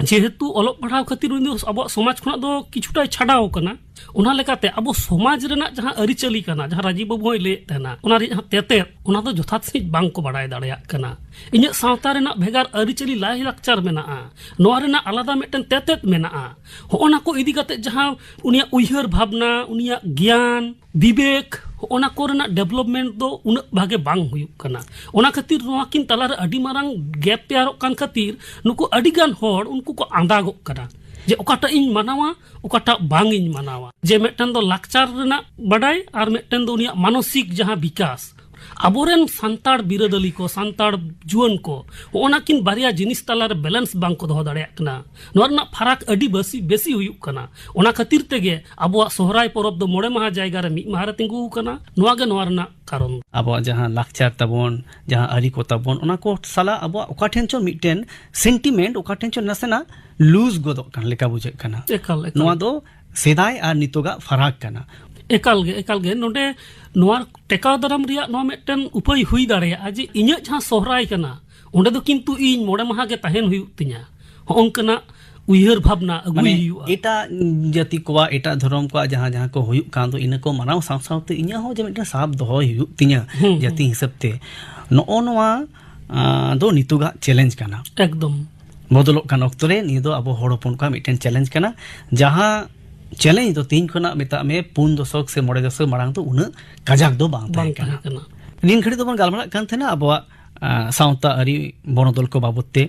ᱡᱮᱦᱮᱛᱩ ᱚᱞᱚᱜ ᱯᱟᱲᱦᱟᱣ ᱠᱷᱟᱹᱛᱤᱨ ᱩᱱᱤ ᱫᱚ ᱟᱵᱚᱣᱟᱜ ᱥᱚᱢᱟᱡᱽ ᱠᱷᱚᱱᱟᱜ ᱫᱚ ᱠᱤᱪᱷᱩᱴᱟᱭ ᱪᱷᱟᱰᱟᱣ ᱠᱟᱱᱟ, ᱚᱱᱟ ᱞᱮᱠᱟᱛᱮ ᱟᱵᱚ ᱥᱚᱢᱟᱡᱽ ᱨᱮᱱᱟᱜ ᱡᱟᱦᱟᱸ ᱟᱹᱨᱤᱪᱟᱹᱞᱤ ᱠᱟᱱᱟ, ᱡᱟᱦᱟᱸ ᱨᱟᱡᱤᱵ ᱵᱟᱹᱵᱩ ᱦᱚᱸᱭ ᱞᱟᱹᱭᱮᱫ ᱛᱟᱦᱮᱱᱟ, ᱚᱱᱟ ᱨᱮᱭᱟᱜ ᱡᱟᱦᱟᱸ ᱛᱮᱛᱮᱫ, ᱚᱱᱟ ᱫᱚ ᱡᱚᱛᱷᱟᱛ ᱥᱟᱺᱦᱤᱡ ᱵᱟᱝ ᱠᱚ ᱵᱟᱲᱟᱭ ᱫᱟᱲᱮᱭᱟᱜ ᱠᱟᱱᱟ᱾ ᱤᱧᱟᱹᱜ ᱥᱟᱶᱛᱟ ᱨᱮᱱᱟᱜ ᱵᱷᱮᱜᱟᱨ ᱟᱹᱨᱤᱪᱟᱹᱞᱤ, ᱞᱟᱭᱼᱞᱟᱠᱪᱟᱨ ᱢᱮᱱᱟᱜᱼᱟ, ᱱᱚᱣᱟ ᱨᱮᱱᱟᱜ ᱟᱞᱟᱫᱟ ᱢᱤᱫᱴᱮᱱ ᱛᱮᱛᱮᱫ ᱢᱮᱱᱟᱜᱼᱟ᱾ ᱦᱚᱸᱜᱼᱚ ᱱᱟ ᱠᱚ ᱤᱫᱤ ᱠᱟᱛᱮ ᱡᱟᱦᱟᱸ ᱩᱱᱤᱭᱟᱜ ᱩᱭᱦᱟᱹᱨ ᱵᱷᱟᱵᱽᱱᱟ, ᱩᱱᱤᱭᱟᱜ ᱜᱮᱭᱟᱱ, ᱵᱤᱵᱮᱠ, ᱦᱚᱸᱜᱼᱚ ᱱᱟ ᱠᱚ ᱨᱮᱱᱟᱜ ᱰᱮᱵᱷᱞᱚᱯᱢᱮᱱᱴ ᱫᱚ ᱩᱱᱟᱹᱜ ᱵᱷᱟᱜᱮ ᱵᱟᱝ ᱦᱩᱭᱩᱜ ᱠᱟᱱᱟ᱾ ᱚᱱᱟ ᱠᱷᱟᱹᱛᱤᱨ ᱱᱚᱣᱟ ᱠᱤᱱ ᱛᱟᱞᱟᱨᱮ ᱟᱹᱰᱤ ᱢᱟᱨᱟᱝ ᱜᱮᱯ ᱛᱮᱭᱟᱨᱚᱜ ᱠᱟᱱ ᱠᱷᱟᱹᱛᱤᱨ ᱱᱩᱠᱩ ᱟᱹᱰᱤᱜᱟᱱ ᱦᱚᱲ ᱩᱱᱠᱩ ᱠᱚ ᱟᱸᱫᱟᱜᱚᱜ ᱠᱟᱱᱟ ᱡᱮ ᱚᱠᱟᱴᱟᱜ ᱤᱧ ᱢᱟᱱᱟᱣᱟ, ᱚᱠᱟᱴᱟᱜ ᱵᱟᱝ ᱤᱧ ᱢᱟᱱᱟᱣᱟ᱾ ᱡᱮ ᱢᱤᱫᱴᱮᱱ ᱫᱚ ᱞᱟᱠᱪᱟᱨ ᱨᱮᱱᱟᱜ ᱵᱟᱰᱟᱭ ᱟᱨ ᱢᱤᱫᱴᱮᱱ ᱫᱚ ᱩᱱᱤᱭᱟᱜ ᱢᱟᱱᱚᱥᱤᱠ ᱡᱟᱦᱟᱸ ᱵᱤᱠᱟᱥ, ᱟᱵᱚᱨᱮᱱ ᱥᱟᱱᱛᱟᱲ ᱵᱤᱨᱟᱹᱫᱟᱹᱞᱤ ᱠᱚ, ᱥᱟᱱᱛᱟᱲ ᱡᱩᱣᱟᱹᱱ ᱠᱚ, ᱦᱚᱸᱜᱼᱚ ᱱᱟ ᱠᱤᱱ ᱵᱟᱨᱭᱟ ᱡᱤᱱᱤᱥ ᱛᱟᱞᱟᱨᱮ ᱵᱮᱞᱮᱱᱥ ᱵᱟᱝ ᱠᱚ ᱫᱚᱦᱚ ᱫᱟᱲᱮᱭᱟᱜ ᱠᱟᱱᱟ᱾ ᱱᱚᱣᱟ ᱨᱮᱱᱟᱜ ᱯᱷᱟᱨᱟᱠ ᱟᱹᱰᱤ ᱵᱮᱥᱤ, ᱵᱮᱥᱤ ᱦᱩᱭᱩᱜ ᱠᱟᱱᱟ᱾ ᱚᱱᱟ ᱠᱷᱟᱹᱛᱤᱨ ᱛᱮᱜᱮ ᱟᱵᱚᱣᱟᱜ ᱥᱚᱦᱨᱟᱭ ᱯᱚᱨᱚᱵᱽ ᱫᱚ ᱢᱚᱬᱮ ᱢᱟᱦᱟ ᱡᱟᱭᱜᱟ ᱨᱮ ᱢᱤᱫ ᱢᱟᱦᱟ ᱨᱮ ᱛᱤᱸᱜᱩ ᱟᱠᱟᱱᱟ᱾ ᱱᱚᱣᱟ ᱜᱮ ᱱᱚᱣᱟ ᱨᱮᱱᱟᱜ ᱠᱟᱨᱚᱱ᱾ ᱟᱵᱚᱣᱟᱜ ᱡᱟᱦᱟᱸ ᱞᱟᱠᱪᱟᱨ ᱛᱟᱵᱚᱱ, ᱡᱟᱦᱟᱸ ᱟᱹᱨᱤ ᱠᱚ ᱛᱟᱵᱚᱱ, ᱚᱱᱟ ᱠᱚ ᱥᱟᱞᱟᱜ ᱟᱵᱚᱣᱟᱜ ᱚᱠᱟ ᱴᱷᱮᱱ ᱪᱚ ᱢᱤᱫᱴᱮᱱ ᱥᱮᱱᱴᱤᱢᱮᱱᱴ, ᱚᱠᱟ ᱴᱷᱮᱱ ᱪᱚ ᱱᱟᱥᱮᱱᱟᱜ ᱞᱩᱡᱽ ᱜᱚᱫᱚᱜ ᱠᱟᱱ ᱞᱮᱠᱟ ᱵᱩᱡᱷᱟᱹᱜ ᱠᱟᱱᱟ᱾ ᱮᱠᱟᱞ, ᱮᱠᱟᱞ᱾ ᱱᱚᱣᱟ ᱫᱚ ᱥᱮᱫᱟᱭ ᱟᱨ ᱱᱤᱛᱚᱜᱟᱜ ᱯᱷᱟᱨᱟᱠ ᱠᱟᱱᱟ᱾ ᱮᱠᱟᱞ ᱜᱮ, ᱮᱠᱟᱞ ᱜᱮ᱾ ᱱᱚᱰᱮ ᱱᱚᱣᱟ ᱴᱮᱠᱟᱣ ᱫᱟᱨᱟᱢ ᱨᱮᱭᱟᱜ ᱱᱚᱣᱟ ᱢᱤᱫᱴᱮᱱ ᱩᱯᱟᱹᱭ ᱦᱩᱭ ᱫᱟᱲᱮᱭᱟᱜᱼᱟ ᱡᱮ ᱤᱧᱟᱹᱜ ᱡᱟᱦᱟᱸ ᱥᱚᱦᱨᱟᱭ ᱠᱟᱱᱟ, ᱚᱸᱰᱮ ᱫᱚ ᱠᱤᱱᱛᱩ ᱤᱧ ᱢᱚᱬᱮ ᱢᱟᱦᱟ ᱜᱮ ᱛᱟᱦᱮᱱ ᱦᱩᱭᱩᱜ ᱛᱤᱧᱟ᱾ ᱦᱚᱸᱜᱼᱚᱝᱠᱟᱱᱟᱜ ᱩᱭᱦᱟᱹᱨ ᱵᱷᱟᱵᱽᱱᱟ ᱟᱹᱜᱩᱭ ᱢᱟᱱᱮ ᱦᱩᱭᱩᱜᱼᱟ᱾ ᱮᱴᱟᱜ ᱡᱟᱹᱛᱤ ᱠᱚᱣᱟᱜ, ᱮᱴᱟᱜ ᱫᱷᱚᱨᱚᱢ ᱠᱚᱣᱟᱜ ᱡᱟᱦᱟᱸ, ᱡᱟᱦᱟᱸ ᱠᱚ ᱦᱩᱭᱩᱜ ᱠᱟᱱ ᱫᱚ, ᱤᱱᱟᱹ ᱠᱚ ᱢᱟᱱᱟᱣ ᱥᱟᱶ ᱥᱟᱶᱛᱮ ᱤᱧᱟᱹᱜ ᱦᱚᱸ ᱡᱮ ᱢᱤᱫᱴᱮᱱ ᱥᱟᱵ ᱫᱚᱦᱚᱭ ᱦᱩᱭᱩᱜ ᱛᱤᱧᱟᱹ ᱦᱩᱸ, ᱡᱟᱹᱛᱤ ᱦᱩᱸ᱾ ᱦᱤᱥᱟᱹᱵ ᱛᱮ᱾ ᱱᱚᱜᱼᱚ ᱱᱚᱣᱟ, ᱟᱸ, ᱫᱚ ᱱᱤᱛᱚᱜᱟᱜ ᱪᱮᱞᱮᱧᱡᱽ ᱠᱟᱱᱟ᱾ ᱮᱠᱫᱚᱢ᱾ ᱵᱚᱫᱚᱞᱚᱜ ᱠᱟᱱ ᱚᱠᱛᱚ ᱨᱮ ᱱᱤᱭᱟᱹ ᱫᱚ ᱟᱵᱚ ᱦᱚᱲ ᱦᱚᱯᱚᱱ ᱠᱚᱣᱟᱜ ᱢᱤᱫᱴᱮᱱ ᱪᱮᱞᱮᱧᱡᱽ ᱠᱟᱱᱟ, ᱡᱟᱦᱟᱸ ᱪᱮᱞᱮᱧᱡᱽ ᱫᱚ ᱛᱮᱦᱮᱧ ᱠᱷᱚᱱᱟᱜ ᱢᱮᱛᱟᱜ ᱢᱮ ᱯᱩᱱ ᱫᱚᱥᱚᱠ ᱥᱮ ᱢᱚᱬᱮ ᱫᱚᱥᱚᱠ ᱢᱟᱲᱟᱝ ᱫᱚ ᱩᱱᱟᱹᱜ ᱠᱟᱡᱟᱠ ᱫᱚ ᱵᱟᱝ ᱵᱟᱝ ᱛᱟᱦᱮᱸ ᱠᱟᱱᱟ᱾ ᱛᱟᱦᱮᱸ ᱠᱟᱱᱟ᱾ ᱱᱤᱱ ᱜᱷᱟᱹᱲᱤᱡ ᱫᱚᱵᱚᱱ ᱜᱟᱞᱢᱟᱨᱟᱜ ᱠᱟᱱ ᱛᱟᱦᱮᱱᱟ ᱟᱵᱚᱣᱟᱜ, ᱟᱸ, ᱥᱟᱶᱛᱟ ᱟᱹᱨᱤ ᱵᱚᱱᱚᱫᱚᱞ ᱠᱚ ᱵᱟᱵᱚᱛ ᱛᱮ᱾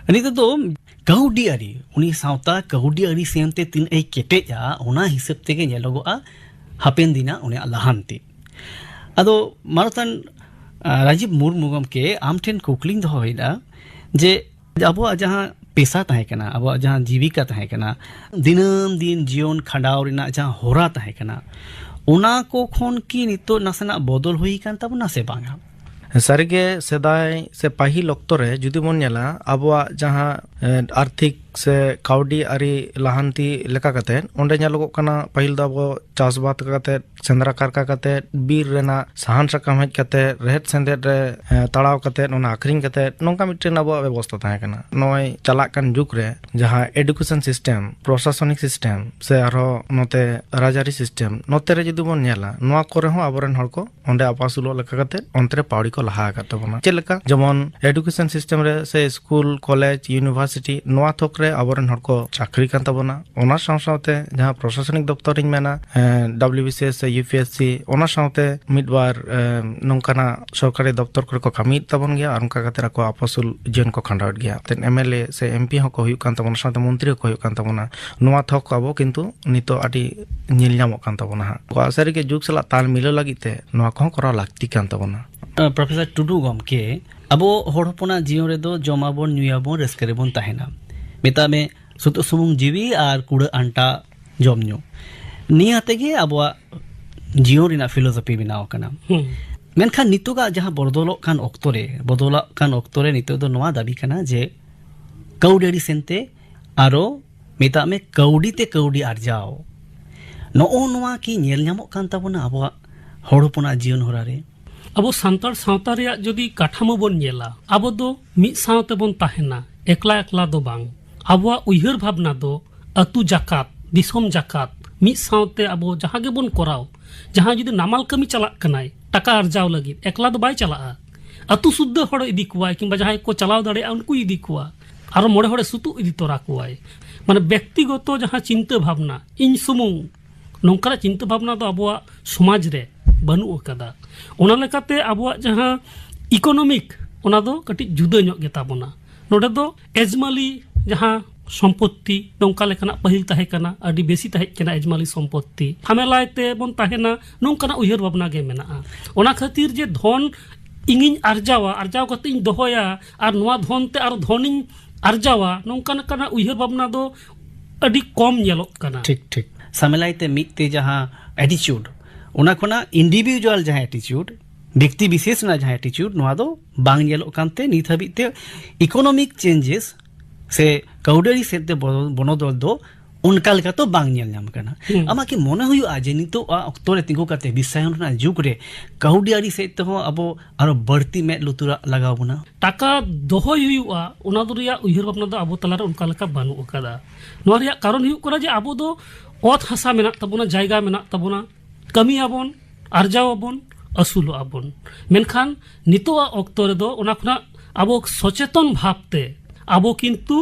ᱱᱤᱛᱚᱜ ᱫᱚ ᱠᱟᱹᱣᱰᱤ ᱟᱹᱨᱤ, ᱩᱱᱤ ᱥᱟᱶᱛᱟ ᱠᱟᱹᱣᱰᱤ ᱟᱹᱨᱤ ᱥᱮᱱ ᱛᱮ ᱛᱤᱱᱟᱹᱜ ᱮ ᱠᱮᱴᱮᱡᱼᱟ, ᱚᱱᱟ ᱦᱤᱥᱟᱹᱵ ᱛᱮᱜᱮ ᱧᱮᱞᱚᱜᱚᱜᱼᱟ ᱦᱟᱯᱮᱱ ᱫᱤᱱᱟᱜ ᱩᱱᱤᱭᱟᱜ ᱞᱟᱦᱟᱱᱛᱤ᱾ ᱟᱫᱚ ᱢᱟᱱᱚᱛᱟᱱ, ᱟᱸ, ᱨᱟᱡᱤᱵ ᱢᱩᱨᱢᱩ ᱜᱚᱢᱠᱮ, ᱟᱢ ᱴᱷᱮᱱ ᱠᱩᱠᱞᱤᱧ ᱫᱚᱦᱚᱭᱮᱫᱟ ᱡᱮ ᱟᱵᱚᱣᱟᱜ ᱡᱟᱦᱟᱸ ᱯᱮᱥᱟ ᱛᱟᱦᱮᱸ ᱠᱟᱱᱟ, ᱟᱵᱚᱣᱟᱜ ᱡᱟᱦᱟᱸ ᱡᱤᱵᱤᱠᱟ ᱛᱟᱦᱮᱸ ᱠᱟᱱᱟ, ᱫᱤᱱᱟᱹᱢ ᱫᱤᱱ ᱡᱤᱭᱚᱱ ᱠᱷᱟᱸᱰᱟᱣ ᱨᱮᱱᱟᱜ ᱡᱟᱦᱟᱸ ᱦᱚᱨᱟ ᱛᱟᱦᱮᱸ ᱠᱟᱱᱟ, ᱚᱱᱟ ᱠᱚ ᱠᱷᱚᱱ ᱠᱤ ᱱᱤᱛᱚᱜ ᱱᱟᱥᱮᱱᱟᱜ ᱵᱚᱫᱚᱞ ᱦᱩᱭ ᱟᱠᱟᱱ ᱛᱟᱵᱚᱱᱟ ᱥᱮ ᱵᱟᱝᱟ? ᱥᱟᱹᱨᱤᱜᱮ, ᱥᱮᱫᱟᱭ ᱥᱮ ᱯᱟᱹᱦᱤᱞ ᱚᱠᱛᱚ ᱨᱮ ᱡᱩᱫᱤ ᱵᱚᱱ ᱧᱮᱞᱟ, ᱟᱵᱚᱣᱟᱜ ᱡᱟᱦᱟᱸ ᱮ, ᱟᱨᱛᱷᱤᱠ ᱥᱮ ᱠᱟᱹᱣᱰᱤ ᱟᱹᱨᱤ ᱞᱟᱦᱟᱱᱛᱤ ᱞᱮᱠᱟ ᱠᱟᱛᱮ, ᱚᱸᱰᱮ ᱧᱮᱞᱚᱜᱚᱜ ᱠᱟᱱᱟ, ᱯᱟᱹᱦᱤᱞ ᱫᱚ ᱟᱵᱚ ᱪᱟᱥᱵᱟᱫ ᱠᱟᱛᱮ, ᱥᱮᱸᱫᱽᱨᱟ ᱠᱟᱨᱠᱟ ᱠᱟᱛᱮ, ᱵᱤᱨ ᱨᱮᱱᱟᱜ ᱥᱟᱦᱟᱱ ᱥᱟᱠᱟᱢ ᱦᱮᱡ ᱠᱟᱛᱮ, ᱨᱮᱦᱮᱫ ᱥᱮᱸᱫᱮᱫ ᱨᱮ, ᱮ, ᱛᱟᱲᱟᱣ ᱠᱟᱛᱮ, ᱚᱱᱟ ᱟᱹᱠᱷᱨᱤᱧ ᱠᱟᱛᱮ, ᱱᱚᱝᱠᱟ ᱢᱤᱫᱴᱮᱱ ᱟᱵᱚᱣᱟᱜ ᱵᱮᱵᱚᱥᱛᱟ ᱛᱟᱦᱮᱸ ᱠᱟᱱᱟ᱾ ᱱᱚᱜᱼᱚᱭ ᱪᱟᱞᱟᱜ ᱠᱟᱱ ᱡᱩᱜᱽ ᱨᱮ ᱡᱟᱦᱟᱸ ᱮᱰᱩᱠᱮᱥᱚᱱ ᱥᱤᱥᱴᱮᱢ, ᱯᱨᱚᱥᱟᱥᱚᱱᱤᱠ ᱥᱤᱥᱴᱮᱢ, ᱥᱮ ᱟᱨᱦᱚᱸ ᱱᱚᱛᱮ ᱨᱟᱡᱽᱟᱹᱨᱤ ᱥᱤᱥᱴᱮᱢ, ᱱᱚᱛᱮ ᱨᱮ ᱡᱩᱫᱤ ᱵᱚᱱ ᱧᱮᱞᱟ, ᱱᱚᱣᱟ ᱠᱚᱨᱮ ᱦᱚᱸ ᱟᱵᱚᱨᱮᱱ ᱦᱚᱲ ᱠᱚ ᱚᱸᱰᱮ ᱟᱯᱟᱥᱩᱞᱚᱜ ᱞᱮᱠᱟ ᱠᱟᱛᱮ ᱚᱱᱛᱮ ᱨᱮ ᱯᱟᱹᱣᱲᱤ ᱠᱚ ᱞᱟᱦᱟ ᱟᱠᱟᱫ ᱛᱟᱵᱚᱱᱟ᱾ ᱪᱮᱫ ᱞᱮᱠᱟ? ᱡᱮᱢᱚᱱ ᱮᱰᱩᱠᱮᱥᱚᱱ ᱥᱤᱥᱴᱮᱢ ᱨᱮ ᱥᱮ ᱥᱠᱩᱞ, ᱠᱚᱞᱮᱡᱽ, ᱤᱭᱩᱱᱤᱵᱷᱟᱨᱥᱤᱴᱤ, ᱱᱚᱣᱟ ᱛᱷᱚᱠ ᱨᱮ ᱟᱵᱚᱨᱮᱱ ᱦᱚᱲ ᱠᱚ ᱪᱟᱹᱠᱨᱤ ᱠᱟᱱ ᱛᱟᱵᱚᱱᱟ᱾ ᱚᱱᱟ ᱥᱟᱶ ᱥᱟᱶᱛᱮ ᱡᱟᱦᱟᱸ ᱯᱨᱚᱥᱟᱥᱚᱱᱤᱠ ᱫᱚᱯᱛᱚᱨᱤᱧ ᱢᱮᱱᱟ, ᱮᱸ, ᱰᱟᱵᱞᱤᱭᱩ ᱵᱤ ᱥᱤ ᱮᱥ ᱥᱮ ᱤᱭᱩ ᱯᱤ ᱮᱥ ᱥᱤ, ᱚᱱᱟ ᱥᱟᱶᱛᱮ ᱢᱤᱫ ᱵᱟᱨ, ᱮᱸ, ᱱᱚᱝᱠᱟᱱᱟᱜ ᱥᱚᱨᱠᱟᱨᱤ ᱫᱚᱯᱛᱚᱨ ᱠᱚᱨᱮ ᱠᱚ ᱠᱟᱹᱢᱤᱭᱮᱫ ᱛᱟᱵᱚᱱ ᱜᱮᱭᱟ ᱟᱨ ᱚᱱᱠᱟ ᱠᱟᱛᱮ ᱟᱠᱚ ᱟᱯᱟᱥᱩᱞ ᱡᱤᱭᱚᱱ ᱠᱚ ᱠᱷᱟᱸᱰᱟᱣᱮᱫ ᱜᱮᱭᱟ᱾ ᱛᱮ ᱮᱢ ᱮᱞ ᱮ ᱥᱮ ᱮᱢ ᱯᱤ ᱦᱚᱸᱠᱚ ᱦᱩᱭᱩᱜ ᱠᱟᱱ ᱛᱟᱵᱚᱱᱟ, ᱥᱟᱶᱛᱮ ᱢᱚᱱᱛᱨᱤ ᱦᱚᱸᱠᱚ ᱦᱩᱭᱩᱜ ᱠᱟᱱ ᱛᱟᱵᱚᱱᱟ᱾ ᱱᱚᱣᱟ ᱛᱷᱚᱠ ᱠᱚ ᱟᱵᱚ ᱠᱤᱱᱛᱩ ᱱᱤᱛᱚᱜ ᱟᱹᱰᱤ ᱧᱮᱞ ᱧᱟᱢᱚᱜ ᱠᱟᱱ ᱛᱟᱵᱚᱱᱟ ᱦᱟᱸᱜ᱾ ᱟᱵᱚᱣᱟᱜ ᱥᱟᱹᱨᱤᱜᱮ ᱡᱩᱜᱽ ᱥᱟᱞᱟᱜ ᱛᱟᱞ ᱢᱤᱞᱟᱹᱣ ᱞᱟᱹᱜᱤᱫ ᱛᱮ ᱱᱚᱣᱟ ᱠᱚᱦᱚᱸ ᱠᱚᱨᱟᱣ ᱞᱟᱹᱠᱛᱤ ᱠᱟᱱ ᱛᱟᱵᱚᱱᱟ᱾ ᱯᱨᱚᱯᱷᱮᱥᱚᱨ ᱴᱩᱰᱩ ᱜᱚᱢᱠᱮ, ᱟᱵᱚ ᱦᱚᱲ ᱦᱚᱯᱚᱱᱟᱜ ᱡᱤᱭᱚᱱ ᱨᱮᱫᱚ ᱡᱚᱢᱟᱵᱚᱱ, ᱧᱩᱭᱟᱵᱚᱱ, ᱨᱟᱹᱥᱠᱟᱹ ᱨᱮᱵᱚᱱ ᱛᱟᱦᱮᱱᱟ᱾ ᱢᱮᱛᱟᱜ ᱢᱮ, ᱥᱩᱛᱩᱜ ᱥᱩᱢᱩᱝ ᱡᱤᱣᱤ ᱟᱨ ᱠᱩᱲᱟᱹ ᱟᱱᱴᱟ ᱡᱚᱢ ᱧᱩ, ᱱᱤᱭᱟᱹ ᱛᱮᱜᱮ ᱟᱵᱚᱣᱟᱜ ᱡᱤᱭᱚᱱ ᱨᱮᱱᱟᱜ ᱯᱷᱤᱞᱳᱥᱚᱯᱷᱤ ᱵᱮᱱᱟᱣ ᱟᱠᱟᱱᱟ᱾ ᱦᱩᱸ᱾ ᱢᱮᱱᱠᱷᱟᱱ ᱱᱤᱛᱚᱜᱟᱜ ᱡᱟᱦᱟᱸ ᱵᱚᱫᱚᱞᱚᱜ ᱠᱟᱱ ᱚᱠᱛᱚ ᱨᱮ, ᱵᱚᱫᱚᱞᱚᱜ ᱠᱟᱱ ᱚᱠᱛᱚ ᱨᱮ ᱱᱤᱛᱚᱜ ᱫᱚ ᱱᱚᱣᱟ ᱫᱟᱹᱵᱤ ᱠᱟᱱᱟ ᱡᱮ ᱠᱟᱹᱣᱰᱤ ᱟᱹᱨᱤ ᱥᱮᱱᱛᱮ ᱟᱨᱚ, ᱢᱮᱛᱟᱜ ᱢᱮ, ᱠᱟᱹᱣᱰᱤ ᱛᱮ ᱠᱟᱹᱣᱰᱤ ᱟᱨᱡᱟᱣ, ᱱᱚᱜᱼᱚ ᱱᱚᱣᱟ ᱠᱤ ᱧᱮᱞ ᱧᱟᱢᱚᱜ ᱠᱟᱱ ᱛᱟᱵᱚᱱᱟ ᱟᱵᱚᱣᱟᱜ ᱦᱚᱲ ᱦᱚᱯᱚᱱᱟᱜ ᱡᱤᱭᱚᱱ ᱦᱚᱨᱟ ᱨᱮ? ᱟᱵᱚ ᱥᱟᱱᱛᱟᱲ ᱥᱟᱶᱛᱟ ᱨᱮᱭᱟᱜ ᱡᱩᱫᱤ ᱠᱟᱴᱷᱟᱢᱳ ᱵᱚᱱ ᱧᱮᱞᱟ, ᱟᱵᱚ ᱫᱚ ᱢᱤᱫ ᱥᱟᱶ ᱛᱮᱵᱚᱱ ᱛᱟᱦᱮᱱᱟ, ᱮᱠᱞᱟ ᱮᱠᱞᱟ ᱫᱚ ᱵᱟᱝ᱾ ᱟᱵᱚᱣᱟᱜ ᱩᱭᱦᱟᱹᱨ ᱵᱷᱟᱵᱽᱱᱟ ᱫᱚ ᱟᱹᱛᱩ ᱡᱟᱠᱟᱛ, ᱫᱤᱥᱚᱢ ᱡᱟᱠᱟᱛ, ᱢᱤᱫ ᱥᱟᱶᱛᱮ ᱟᱵᱚ ᱡᱟᱦᱟᱸ ᱜᱮᱵᱚᱱ ᱠᱚᱨᱟᱣ, ᱡᱟᱦᱟᱸᱭ ᱡᱩᱫᱤ ᱱᱟᱢᱟᱞ ᱠᱟᱹᱢᱤ ᱪᱟᱞᱟᱜ ᱠᱟᱱᱟᱭ ᱴᱟᱠᱟ ᱟᱨᱡᱟᱣ ᱞᱟᱹᱜᱤᱫ, ᱮᱠᱞᱟ ᱫᱚ ᱵᱟᱭ ᱪᱟᱞᱟᱜᱼᱟ᱾ ᱟᱹᱛᱩ ᱥᱩᱫᱽᱫᱷᱟᱹ ᱦᱚᱲ ᱤᱫᱤ ᱠᱚᱣᱟᱭ, ᱠᱤᱝᱵᱟ ᱡᱟᱦᱟᱸᱭ ᱠᱚ ᱪᱟᱞᱟᱣ ᱫᱟᱲᱮᱭᱟᱜᱼᱟ ᱩᱱᱠᱩᱭ ᱤᱫᱤ ᱠᱚᱣᱟ, ᱟᱨᱚ ᱢᱚᱬᱮ ᱦᱚᱲᱮ ᱥᱩᱛᱩᱜ ᱤᱫᱤ ᱛᱚᱨᱟ ᱠᱚᱣᱟᱭ᱾ ᱢᱟᱱᱮ ᱵᱮᱠᱛᱤᱜᱚᱛᱚ ᱡᱟᱦᱟᱸ ᱪᱤᱱᱛᱟᱹ ᱵᱷᱟᱵᱽᱱᱟ, ᱤᱧ ᱥᱩᱢᱩᱝ, ᱱᱚᱝᱠᱟᱱᱟᱜ ᱪᱤᱱᱛᱟᱹ ᱵᱷᱟᱵᱽᱱᱟ ᱫᱚ ᱟᱵᱚᱣᱟᱜ ᱥᱚᱢᱟᱡᱽ ᱨᱮ ᱵᱟᱹᱱᱩᱜ ᱟᱠᱟᱫᱟ᱾ ᱚᱱᱟ ᱞᱮᱠᱟᱛᱮ ᱟᱵᱚᱣᱟᱜ ᱡᱟᱦᱟᱸ ᱤᱠᱳᱱᱚᱢᱤᱠ, ᱚᱱᱟ ᱫᱚ ᱠᱟᱹᱴᱤᱡ ᱡᱩᱫᱟᱹ ᱧᱚᱜ ᱜᱮᱛᱟ ᱵᱚᱱᱟ᱾ ᱱᱚᱰᱮ ᱫᱚ ᱮᱡᱽᱢᱟᱞᱤ ᱡᱟᱦᱟᱸ ᱥᱚᱢᱯᱚᱛᱛᱤ ᱱᱚᱝᱠᱟ ᱞᱮᱠᱟᱱᱟᱜ ᱯᱟᱹᱦᱤᱞ ᱛᱟᱦᱮᱸ ᱠᱟᱱᱟ, ᱟᱹᱰᱤ ᱵᱮᱥᱤ ᱛᱟᱦᱮᱸ ᱠᱟᱱᱟ ᱮᱡᱽᱢᱟᱞᱤ ᱥᱚᱢᱯᱚᱛᱛᱤ, ᱡᱷᱟᱢᱮᱞᱟᱭ ᱛᱮ ᱵᱚᱱ ᱛᱟᱦᱮᱱᱟ, ᱱᱚᱝᱠᱟᱱᱟᱜ ᱩᱭᱦᱟᱹᱨ ᱵᱷᱟᱵᱽᱱᱟ ᱜᱮ ᱢᱮᱱᱟᱜᱼᱟ᱾ ᱚᱱᱟ ᱠᱷᱟᱹᱛᱤᱨ ᱡᱮ ᱫᱷᱚᱱ ᱤᱧᱤᱧ ᱟᱨᱡᱟᱣᱟ, ᱟᱨᱡᱟᱣ ᱠᱟᱛᱮ ᱤᱧ ᱫᱚᱦᱚᱭᱟ ᱟᱨ ᱱᱚᱣᱟ ᱫᱷᱚᱱ ᱛᱮ ᱟᱨ ᱫᱷᱚᱱᱤᱧ ᱟᱨᱡᱟᱣᱟ, ᱱᱚᱝᱠᱟ ᱞᱮᱠᱟᱱᱟᱜ ᱩᱭᱦᱟᱹᱨ ᱵᱷᱟᱵᱽᱱᱟ ᱫᱚ ᱟᱹᱰᱤ ᱠᱚᱢ ᱧᱮᱞᱚᱜ ᱠᱟᱱᱟ᱾ ᱴᱷᱤᱠ, ᱴᱷᱤᱠ᱾ ᱥᱟᱢᱮᱞᱟᱭ ᱛᱮ ᱢᱤᱫ ᱛᱮ ᱡᱟᱦᱟᱸ ᱮᱴᱤᱪᱤᱭᱩᱰ, ᱚᱱᱟ ᱠᱷᱚᱱᱟᱜ ᱤᱱᱰᱤᱵᱷᱤᱡᱩᱣᱟᱞ ᱡᱟᱦᱟᱸ ᱮᱴᱤᱪᱤᱭᱩᱰ, ᱵᱮᱠᱛᱤ ᱵᱤᱥᱮᱥ ᱨᱮᱱᱟᱜ ᱡᱟᱦᱟᱸ ᱮᱴᱤᱪᱤᱭᱩᱰ, ᱱᱚᱣᱟ ᱫᱚ ᱵᱟᱝ ᱧᱮᱞᱚᱜ ᱠᱟᱱᱛᱮ ᱱᱤᱛ ᱦᱟᱹᱵᱤᱡ ᱛᱮ ᱤᱠᱳᱱᱚᱢᱤᱠ ᱪᱮᱧᱡᱮᱥ ᱥᱮ ᱠᱟᱹᱣᱰᱤ ᱥᱮᱫ ᱛᱮ ᱵᱚᱱᱚ-, ᱵᱚᱱᱚᱫᱚᱞ ᱫᱚ ᱚᱱᱠᱟ ᱞᱮᱠᱟ ᱛᱚ ᱵᱟᱝ ᱧᱮᱞ ᱧᱟᱢ ᱠᱟᱱᱟ᱾ ᱦᱩᱸ᱾ ᱟᱢᱟᱜ ᱠᱤ ᱢᱚᱱᱮ ᱦᱩᱭᱩᱜᱼᱟ ᱡᱮ ᱱᱤᱛᱚᱜ ᱟᱜ ᱚᱠᱛᱚ ᱨᱮ ᱛᱤᱸᱜᱩ ᱠᱟᱛᱮ ᱵᱤᱥᱥᱟᱭᱚᱱ ᱨᱮᱱᱟᱜ ᱡᱩᱜᱽ ᱨᱮ ᱠᱟᱹᱣᱰᱤ ᱟᱹᱨᱤ ᱥᱮᱫ ᱛᱮᱦᱚᱸ ᱟᱵᱚ ᱟᱨᱚ ᱵᱟᱹᱲᱛᱤ ᱢᱮᱫ ᱞᱩᱛᱩᱨᱟᱜ ᱞᱟᱜᱟᱣ ᱵᱚᱱᱟ? ᱴᱟᱠᱟ ᱫᱚᱦᱚᱭ ᱦᱩᱭᱩᱜᱼᱟ, ᱚᱱᱟ ᱫᱚ ᱨᱮᱭᱟᱜ ᱩᱭᱦᱟᱹᱨ ᱵᱷᱟᱵᱽᱱᱟ ᱫᱚ ᱟᱵᱚ ᱛᱟᱞᱟᱨᱮ ᱚᱱᱠᱟ ᱞᱮᱠᱟ ᱵᱟᱹᱱᱩᱜ ᱟᱠᱟᱫᱟ᱾ ᱱᱚᱣᱟ ᱨᱮᱭᱟᱜ ᱠᱟᱨᱚᱱ ᱦᱩᱭᱩᱜ ᱠᱟᱱᱟ ᱡᱮ ᱟᱵᱚ ᱫᱚ ᱚᱛ ᱦᱟᱥᱟ ᱢᱮᱱᱟᱜ ᱛᱟᱵᱚᱱᱟ, ᱡᱟᱭᱜᱟ ᱢᱮᱱᱟᱜ ᱛᱟᱵᱚᱱᱟ, ᱠᱟᱹᱢᱤᱭᱟᱵᱚᱱ, ᱟᱨᱡᱟᱣ ᱟᱵᱚᱱ, ᱟᱹᱥᱩᱞᱚᱜ ᱟᱵᱚᱱ᱾ ᱢᱮᱱᱠᱷᱟᱱ ᱱᱤᱛᱚᱜᱟᱜ ᱚᱠᱛᱚ ᱨᱮᱫᱚ ᱚᱱᱟ ᱠᱷᱚᱱᱟᱜ ᱟᱵᱚ ᱥᱚᱪᱮᱛᱚᱱ ᱵᱷᱟᱵᱽᱛᱮ ᱟᱵᱚ ᱠᱤᱱᱛᱩ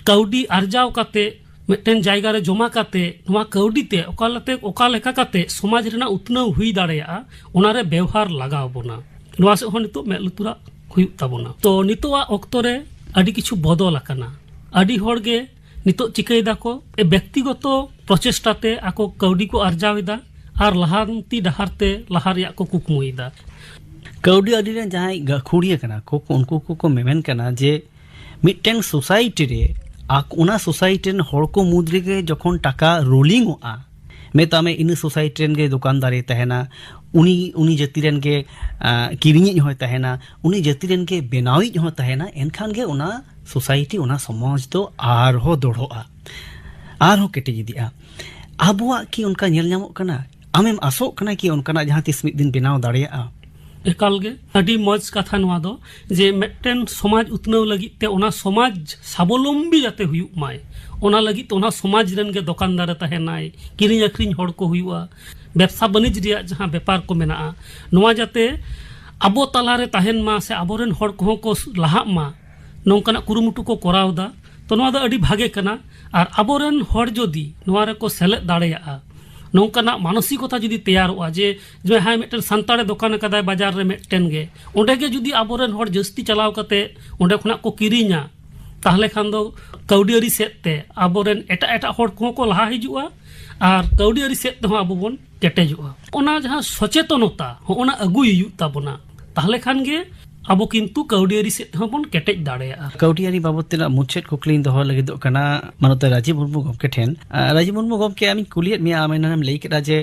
ᱠᱟᱹᱣᱰᱤ ᱟᱨᱡᱟᱣ ᱠᱟᱛᱮ, ᱢᱤᱫᱴᱮᱱ ᱡᱟᱭᱜᱟ ᱨᱮ ᱡᱚᱢᱟ ᱠᱟᱛᱮ, ᱱᱚᱣᱟ ᱠᱟᱹᱣᱰᱤ ᱛᱮ ᱚᱠᱟ ᱞᱮᱠᱟᱛᱮ, ᱚᱠᱟ ᱞᱮᱠᱟ ᱠᱟᱛᱮ ᱥᱚᱢᱟᱡᱽ ᱨᱮᱱᱟᱜ ᱩᱛᱱᱟᱹᱣ ᱦᱩᱭ ᱫᱟᱲᱮᱭᱟᱜᱼᱟ, ᱚᱱᱟᱨᱮ ᱵᱮᱣᱦᱟᱨ ᱞᱟᱜᱟᱣ ᱵᱚᱱᱟ᱾ ᱱᱚᱣᱟ ᱥᱮᱫ ᱦᱚᱸ ᱱᱤᱛᱚᱜ ᱢᱮᱫ ᱞᱩᱛᱩᱨᱟᱜ ᱦᱩᱭᱩᱜ ᱛᱟᱵᱚᱱᱟ᱾ ᱛᱚ, ᱱᱤᱛᱚᱜᱟᱜ ᱚᱠᱛᱚ ᱨᱮ ᱟᱹᱰᱤ ᱠᱤᱪᱷᱩ ᱵᱚᱫᱚᱞ ᱟᱠᱟᱱᱟ᱾ ᱟᱹᱰᱤ ᱦᱚᱲ ᱜᱮ ᱱᱤᱛᱚᱜ ᱪᱤᱠᱟᱹᱭ ᱫᱟᱠᱚ, ᱵᱮᱠᱛᱤᱜᱚᱛᱚ ᱯᱨᱚᱪᱮᱥᱴᱟ ᱛᱮ ᱟᱠᱚ ᱠᱟᱹᱣᱰᱤ ᱠᱚ ᱟᱨᱡᱟᱣ ᱮᱫᱟ ᱟᱨ ᱞᱟᱦᱟᱱᱛᱤ ᱰᱟᱦᱟᱨ ᱛᱮ ᱞᱟᱦᱟ ᱨᱮᱭᱟᱜ ᱠᱚ ᱠᱩᱠᱢᱩᱭᱮᱫᱟ᱾ ᱠᱟᱹᱣᱰᱤ ᱟᱹᱨᱤ ᱨᱮᱱ ᱡᱟᱦᱟᱸᱭ ᱜᱟᱹᱠᱷᱩᱲᱤᱭᱟᱹ ᱠᱟᱱᱟ ᱠᱚ, ᱩᱱᱠᱩ ᱠᱚᱠᱚ ᱢᱮᱢᱮᱱ ᱠᱟᱱᱟ ᱡᱮ ᱢᱤᱫᱴᱮᱱ ᱥᱳᱥᱟᱭᱴᱤ ᱨᱮ ᱟᱠ-, ᱚᱱᱟ ᱥᱳᱥᱟᱭᱴᱤ ᱨᱮᱱ ᱦᱚᱲ ᱠᱚ ᱢᱩᱫᱽ ᱨᱮᱜᱮ ᱡᱚᱠᱷᱚᱱ ᱴᱟᱠᱟ ᱨᱳᱞᱤᱝ ᱚᱜᱼᱟ, ᱢᱮᱛᱟᱜ ᱢᱮ ᱤᱱᱟᱹ ᱥᱳᱥᱟᱭᱴᱤ ᱨᱮᱱ ᱜᱮ ᱫᱚᱠᱟᱱᱫᱟᱨᱮ ᱛᱟᱦᱮᱱᱟ, ᱩᱱᱤ, ᱩᱱᱤ ᱡᱟᱹᱛᱤ ᱨᱮᱱ ᱜᱮ, ᱟᱸ, ᱠᱤᱨᱤᱧᱤᱡ ᱦᱚᱸᱭ ᱛᱟᱦᱮᱱᱟ, ᱩᱱᱤ ᱡᱟᱹᱛᱤ ᱨᱮᱱ ᱜᱮ ᱵᱮᱱᱟᱣᱤᱡ ᱦᱚᱸ ᱛᱟᱦᱮᱱᱟ, ᱮᱱᱠᱷᱟᱱ ᱜᱮ ᱚᱱᱟ ᱥᱳᱥᱟᱭᱴᱤ, ᱚᱱᱟ ᱥᱚᱢᱟᱡᱽ ᱫᱚ ᱟᱨᱦᱚᱸ ᱫᱚᱲᱦᱚᱜᱼᱟ, ᱟᱨᱦᱚᱸ ᱠᱮᱴᱮᱡ ᱤᱫᱤᱜᱼᱟ᱾ ᱟᱵᱚᱣᱟᱜ ᱠᱤ ᱚᱱᱠᱟ ᱧᱮᱞ ᱧᱟᱢᱚᱜ ᱠᱟᱱᱟ? ᱟᱢᱮᱢ ᱟᱥᱚᱜ ᱠᱟᱱᱟ ᱠᱤ ᱚᱱᱠᱟᱱᱟᱜ ᱡᱟᱦᱟᱸ ᱛᱤᱥ ᱢᱤᱫ ᱫᱤᱱ ᱵᱮᱱᱟᱣ ᱫᱟᱲᱮᱭᱟᱜᱼᱟ? ᱮᱠᱟᱞ ᱜᱮ᱾ ᱟᱹᱰᱤ ᱢᱚᱡᱽ ᱠᱟᱛᱷᱟ ᱱᱚᱣᱟ ᱫᱚ, ᱡᱮ ᱢᱤᱫᱴᱮᱱ ᱥᱚᱢᱟᱡᱽ ᱩᱛᱱᱟᱹᱣ ᱞᱟᱹᱜᱤᱫ ᱛᱮ ᱚᱱᱟ ᱥᱚᱢᱟᱡᱽ ᱥᱟᱵᱚᱞᱚᱢᱵᱤ ᱡᱟᱛᱮ ᱦᱩᱭᱩᱜ ᱢᱟᱭ, ᱚᱱᱟ ᱞᱟᱹᱜᱤᱫ ᱛᱮ ᱚᱱᱟ ᱥᱚᱢᱟᱡᱽ ᱨᱮᱱ ᱜᱮ ᱫᱚᱠᱟᱱᱫᱟᱨᱮ ᱛᱟᱦᱮᱱᱟᱭ, ᱠᱤᱨᱤᱧ ᱟᱹᱠᱷᱨᱤᱧ ᱦᱚᱲ ᱠᱚ ᱦᱩᱭᱩᱜᱼᱟ, ᱵᱮᱵᱽᱥᱟ ᱵᱟᱹᱱᱤᱡᱽ ᱨᱮᱭᱟᱜ ᱡᱟᱦᱟᱸ ᱵᱮᱯᱟᱨ ᱠᱚ ᱢᱮᱱᱟᱜᱼᱟ, ᱱᱚᱣᱟ ᱡᱟᱛᱮ ᱟᱵᱚ ᱛᱟᱞᱟᱨᱮ ᱛᱟᱦᱮᱱ ᱢᱟ ᱥᱮ ᱟᱵᱚᱨᱮᱱ ᱦᱚᱲ ᱠᱚᱦᱚᱸ ᱠᱚ ᱞᱟᱦᱟᱜ ᱢᱟ, ᱱᱚᱝᱠᱟᱱᱟᱜ ᱠᱩᱨᱩᱢᱩᱴᱩ ᱠᱚ ᱠᱚᱨᱟᱣ ᱮᱫᱟ᱾ ᱛᱚ, ᱱᱚᱣᱟ ᱫᱚ ᱟᱹᱰᱤ ᱵᱷᱟᱜᱮ ᱠᱟᱱᱟ᱾ ᱟᱨ ᱟᱵᱚᱨᱮᱱ ᱦᱚᱲ ᱡᱩᱫᱤ ᱱᱚᱣᱟ ᱨᱮᱠᱚ ᱥᱮᱞᱮᱫ ᱫᱟᱲᱮᱭᱟᱜᱼᱟ, ᱱᱚᱝᱠᱟᱱᱟᱜ ᱢᱟᱱᱚᱥᱤᱠᱚᱛᱟ ᱡᱩᱫᱤ ᱛᱮᱭᱟᱨᱚᱜᱼᱟ ᱡᱮ ᱡᱟᱦᱟᱸᱭ ᱢᱤᱫᱴᱮᱱ ᱥᱟᱱᱛᱟᱲᱮ ᱫᱚᱠᱟᱱ ᱟᱠᱟᱫᱟᱭ ᱵᱟᱡᱟᱨ ᱨᱮ ᱢᱤᱫᱴᱮᱱ ᱜᱮ, ᱚᱸᱰᱮ ᱜᱮ ᱡᱩᱫᱤ ᱟᱵᱚᱨᱮᱱ ᱦᱚᱲ ᱡᱟᱹᱥᱛᱤ ᱪᱟᱞᱟᱣ ᱠᱟᱛᱮ ᱚᱸᱰᱮ ᱠᱷᱚᱱᱟᱜ ᱠᱚ ᱠᱤᱨᱤᱧᱟ, ᱛᱟᱦᱚᱞᱮ ᱠᱷᱟᱱ ᱫᱚ ᱠᱟᱹᱣᱰᱤ ᱟᱹᱨᱤ ᱥᱮᱫ ᱛᱮ ᱟᱵᱚᱨᱮᱱ ᱮᱴᱟᱜ ᱮᱴᱟᱜ ᱦᱚᱲ ᱠᱚᱦᱚᱸ ᱠᱚ ᱞᱟᱦᱟ ᱦᱤᱡᱩᱜᱼᱟ ᱟᱨ ᱠᱟᱹᱣᱰᱤ ᱟᱹᱨᱤ ᱥᱮᱫ ᱛᱮᱦᱚᱸ ᱟᱵᱚ ᱵᱚᱱ ᱠᱮᱴᱮᱡᱚᱜᱼᱟ᱾ ᱚᱱᱟ ᱡᱟᱦᱟᱸ ᱥᱚᱪᱮᱛᱚᱱᱚᱛᱟ, ᱦᱚᱸ, ᱚᱱᱟ ᱟᱹᱜᱩᱭ ᱦᱩᱭᱩᱜ ᱛᱟᱵᱚᱱᱟ᱾ ᱛᱟᱦᱚᱞᱮ ᱠᱷᱟᱱ ᱜᱮ ᱟᱵᱚ ᱠᱤᱱᱛᱩ ᱠᱟᱹᱣᱰᱤᱭᱟᱹᱨᱤ ᱥᱮᱫ ᱛᱮᱦᱚᱸ ᱵᱚᱱ ᱠᱮᱴᱮᱡ ᱫᱟᱲᱮᱭᱟᱜᱼᱟ᱾ ᱠᱟᱹᱣᱰᱤᱭᱟᱹᱨᱤ ᱵᱟᱵᱚᱫ ᱛᱮᱱᱟᱜ ᱢᱩᱪᱟᱹᱫ ᱠᱩᱠᱞᱤᱧ ᱫᱚᱦᱚ ᱞᱟᱹᱜᱤᱫᱚᱜ ᱠᱟᱱᱟ ᱢᱟᱱᱚᱛ ᱨᱟᱡᱤᱵ ᱢᱩᱨᱢᱩ ᱜᱚᱢᱠᱮ ᱴᱷᱮᱱ᱾ ᱟᱨ ᱨᱟᱡᱤᱵ ᱢᱩᱨᱢᱩ ᱜᱚᱢᱠᱮ, ᱟᱢᱤᱧ ᱠᱩᱞᱤᱭᱮᱫ ᱢᱮᱭᱟ, ᱟᱢ ᱮᱱᱟᱱᱮᱢ ᱞᱟᱹᱭ ᱠᱮᱫᱟ ᱡᱮ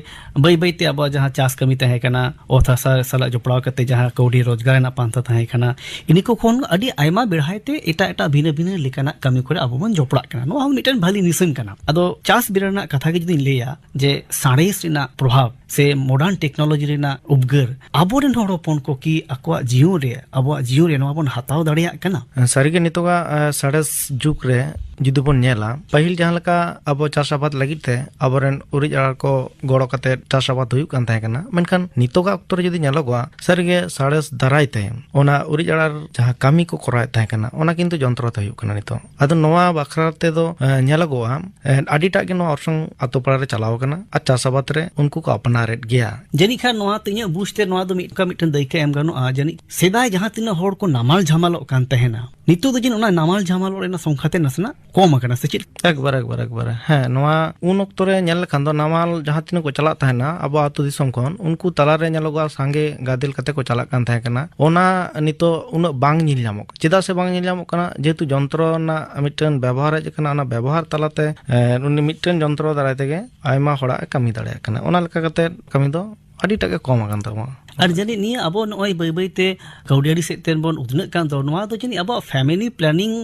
ᱵᱟᱹᱭ ᱵᱟᱹᱭ ᱛᱮ ᱟᱵᱚᱣᱟᱜ ᱡᱟᱦᱟᱸ ᱪᱟᱥ ᱠᱟᱹᱢᱤ ᱛᱟᱦᱮᱸ ᱠᱟᱱᱟ, ᱚᱛ ᱦᱟᱥᱟ ᱥᱟᱞᱟᱜ ᱡᱚᱯᱲᱟᱣ ᱠᱟᱛᱮ ᱡᱟᱦᱟᱸ ᱠᱟᱹᱣᱰᱤ ᱨᱳᱡᱽᱜᱟᱨ ᱨᱮᱱᱟᱜ ᱯᱟᱱᱛᱷᱟ ᱛᱟᱦᱮᱸ ᱠᱟᱱᱟ, ᱤᱱᱟᱹ ᱠᱚ ᱠᱷᱚᱱ ᱟᱹᱰᱤ ᱟᱭᱢᱟ ᱵᱮᱲᱦᱟᱭ ᱛᱮ ᱮᱴᱟᱜ ᱮᱴᱟᱜ ᱵᱷᱤᱱᱟᱹ ᱵᱷᱤᱱᱟᱹ ᱞᱮᱠᱟᱱᱟᱜ ᱠᱟᱹᱢᱤ ᱠᱚᱨᱮ ᱟᱵᱚ ᱵᱚᱱ ᱡᱚᱯᱲᱟᱜ ᱠᱟᱱᱟ᱾ ᱱᱚᱣᱟ ᱦᱚᱸ ᱢᱤᱫᱴᱮᱱ ᱵᱷᱟᱞᱤ ᱱᱤᱥᱟᱹᱱ ᱠᱟᱱᱟ᱾ ᱟᱫᱚ ᱪᱟᱥ ᱵᱮᱲᱟ ᱨᱮᱱᱟᱜ ᱠᱟᱛᱷᱟ ᱜᱮ ᱡᱩᱫᱤᱧ ᱞᱟᱹᱭᱟ, ᱡᱮ ᱥᱟᱬᱮᱥ ᱨᱮᱱᱟᱜ ᱯᱨᱚᱵᱷᱟᱵᱽ ᱥᱮ ᱢᱚᱰᱟᱨᱱ ᱴᱮᱠᱱᱳᱞᱚᱡᱤ ᱨᱮᱱᱟᱜ ᱩᱯᱜᱟᱹᱨ ᱟᱵᱚᱨᱮᱱ ᱦᱚᱲ ᱦᱚᱯᱚᱱ ᱠᱚ ᱠᱤ ᱟᱠᱚᱣᱟᱜ ᱡᱤᱭᱚᱱ ᱨᱮ, ᱟᱵᱚᱣᱟᱜ ᱡᱤᱭᱚᱱ ᱨᱮ ᱱᱚᱣᱟ ᱵᱚᱱ ᱦᱟᱛᱟᱣ ᱫᱟᱲᱮᱭᱟᱜ ᱠᱟᱱᱟ? ᱥᱟᱹᱨᱤᱜᱮ ᱱᱤᱛᱚᱜᱟᱜ, ᱮ, ᱥᱟᱬᱮᱥ ᱡᱩᱜᱽ ᱨᱮ ᱡᱩᱫᱤ ᱵᱚᱱ ᱧᱮᱞᱟ, ᱯᱟᱹᱦᱤᱞ ᱡᱟᱦᱟᱸ ᱞᱮᱠᱟ ᱟᱵᱚ ᱪᱟᱥ ᱟᱵᱟᱫ ᱞᱟᱹᱜᱤᱫ ᱛᱮ ᱟᱵᱚᱨᱮᱱ ᱩᱨᱤᱡ ᱟᱲᱟᱨ ᱠᱚ ᱜᱚᱲᱚ ᱠᱟᱛᱮ ᱪᱟᱥ ᱟᱵᱟᱫ ᱦᱩᱭᱩᱜ ᱠᱟᱱ ᱛᱟᱦᱮᱸ ᱠᱟᱱᱟ, ᱢᱮᱱᱠᱷᱟᱱ ᱱᱤᱛᱚᱜᱟᱜ ᱚᱠᱛᱚ ᱨᱮ ᱡᱩᱫᱤ ᱧᱮᱞᱚᱜᱚᱜᱼᱟ, ᱥᱟᱹᱨᱤᱜᱮ ᱥᱟᱬᱮᱥ ᱫᱟᱨᱟᱭ ᱛᱮ ᱚᱱᱟ ᱩᱨᱤᱡ ᱟᱲᱟᱨ ᱡᱟᱦᱟᱸ ᱠᱟᱹᱢᱤ ᱠᱚ ᱠᱚᱨᱟᱣᱮᱫ ᱛᱟᱦᱮᱸ ᱠᱟᱱᱟ, ᱚᱱᱟ ᱠᱤᱱᱛᱩ ᱡᱚᱱᱛᱨᱚ ᱛᱮ ᱦᱩᱭᱩᱜ ᱠᱟᱱᱟ ᱱᱤᱛᱚᱜ᱾ ᱟᱫᱚ ᱱᱚᱣᱟ ᱵᱟᱠᱷᱨᱟ ᱛᱮᱫᱚ, ᱮ, ᱧᱮᱞᱚᱜᱚᱜᱼᱟ, ᱮ, ᱟᱹᱰᱤᱴᱟᱜ ᱜᱮ ᱱᱚᱣᱟ ᱚᱨᱥᱚᱝ ᱟᱛᱳ ᱯᱟᱲᱟ ᱨᱮ ᱪᱟᱞᱟᱣ ᱟᱠᱟᱱᱟ ᱟᱨ ᱪᱟᱥ ᱟᱵᱟᱫ ᱨᱮ ᱩᱱᱠᱩ ᱠᱚ ᱟᱯᱱᱟᱨᱮᱫ ᱜᱮᱭᱟ᱾ ᱡᱟᱹᱱᱤᱡ ᱠᱷᱟᱱ ᱱᱚᱣᱟ ᱛᱮ ᱤᱧᱟᱹᱜ ᱵᱩᱡᱽ ᱛᱮ ᱱᱚᱣᱟ ᱫᱚ ᱢᱤᱫ, ᱚᱱᱠᱟ ᱢᱤᱫᱴᱮᱱ ᱫᱟᱹᱭᱠᱟᱹ ᱮᱢ ᱜᱟᱱᱚᱜᱼᱟ, ᱡᱟᱹᱱᱤᱡ ᱥᱮᱫᱟᱭ ᱡᱟᱦᱟᱸ ᱛᱤᱱᱟᱹᱜ ᱦᱚᱲ ᱠᱚ ᱱᱟᱢᱟᱞ ᱡᱷᱟᱢᱟᱞᱚᱜ ᱠᱟᱱ ᱛᱟᱦᱮᱱᱟ, ᱱᱤᱛᱚᱜ ᱫᱚ ᱡᱟᱹᱱᱤᱡ ᱚᱱᱟ ᱱᱟᱢᱟᱞ ᱡᱷᱟᱢᱟᱞᱚᱜ ᱨᱮᱱᱟᱜ ᱥᱚᱝᱠᱷᱟ ᱛᱮ ᱱᱟᱥᱮᱱᱟᱜ ᱠᱚᱢ ᱟᱠᱟᱱᱟ, ᱥᱮ ᱪᱮᱫ? ᱮᱠᱵᱟᱨ, ᱮᱠᱵᱟᱨ, ᱮᱠᱵᱟᱨ᱾ ᱦᱮᱸ, ᱱᱚᱣᱟ ᱩᱱ ᱚᱠᱛᱚ ᱨᱮ ᱧᱮᱞ ᱞᱮᱠᱷᱟᱱ ᱫᱚ ᱱᱟᱢᱟᱞ ᱡᱟᱦᱟᱸ ᱛᱤᱱᱟᱹᱜ ᱠᱚ ᱪᱟᱞᱟᱜ ᱛᱟᱦᱮᱱᱟ ᱟᱵᱚ ᱟᱹᱛᱩ ᱫᱤᱥᱚᱢ ᱠᱷᱚᱱ, ᱩᱱᱠᱩ ᱛᱟᱞᱟᱨᱮ ᱧᱮᱞᱚᱜᱚᱜᱼᱟ ᱥᱟᱸᱜᱮ ᱜᱟᱫᱮᱞ ᱠᱟᱛᱮ ᱠᱚ ᱪᱟᱞᱟᱜ ᱠᱟᱱ ᱛᱟᱦᱮᱸ ᱠᱟᱱᱟ᱾ ᱚᱱᱟ ᱱᱤᱛᱚᱜ ᱩᱱᱟᱹᱜ ᱵᱟᱝ ᱧᱮᱞ ᱧᱟᱢᱚᱜ ᱠᱟᱱᱟ᱾ ᱪᱮᱫᱟᱜ ᱥᱮ ᱵᱟᱝ ᱧᱮᱞ ᱧᱟᱢᱚᱜ ᱠᱟᱱᱟ? ᱡᱮᱦᱮᱛᱩ ᱡᱚᱱᱛᱨᱚ ᱨᱮᱱᱟᱜ ᱢᱤᱫᱴᱮᱱ ᱵᱮᱵᱚᱦᱟᱨ ᱦᱮᱡ ᱟᱠᱟᱱᱟ, ᱚᱱᱟ ᱵᱮᱵᱚᱦᱟᱨ ᱛᱟᱞᱟᱛᱮ, ᱮ, ᱩᱱᱤ ᱢᱤᱫᱴᱮᱱ ᱡᱚᱱᱛᱨᱚ ᱫᱟᱨᱟᱭ ᱛᱮᱜᱮ ᱟᱭᱢᱟ ᱦᱚᱲᱟᱜ ᱮ ᱠᱟᱹᱢᱤ ᱫᱟᱲᱮᱭᱟᱜ ᱠᱟᱱᱟ᱾ ᱚᱱᱟ ᱞᱮᱠᱟ ᱠᱟᱛᱮ ᱠᱟᱹᱢᱤ ᱫᱚ ᱟᱹᱰᱤᱴᱟᱜ ᱜᱮ ᱠᱚᱢ ᱟᱠᱟᱱ ᱛᱟᱵᱚᱱᱟ᱾ ᱟᱨ ᱡᱟᱹᱱᱤᱡ ᱱᱤᱭᱟᱹ ᱟᱵᱚ ᱱᱚᱜᱼᱚᱭ ᱵᱟᱹᱭ ᱵᱟᱹᱭ ᱛᱮ ᱠᱟᱹᱣᱰᱤ ᱟᱹᱨᱤ ᱥᱮᱫ ᱛᱮ ᱵᱚᱱ ᱩᱛᱱᱟᱹᱜ ᱠᱟᱱ ᱫᱚ, ᱱᱚᱣᱟ ᱫᱚ ᱡᱟᱹᱱᱤᱡ ᱟᱵᱚᱣᱟᱜ family planning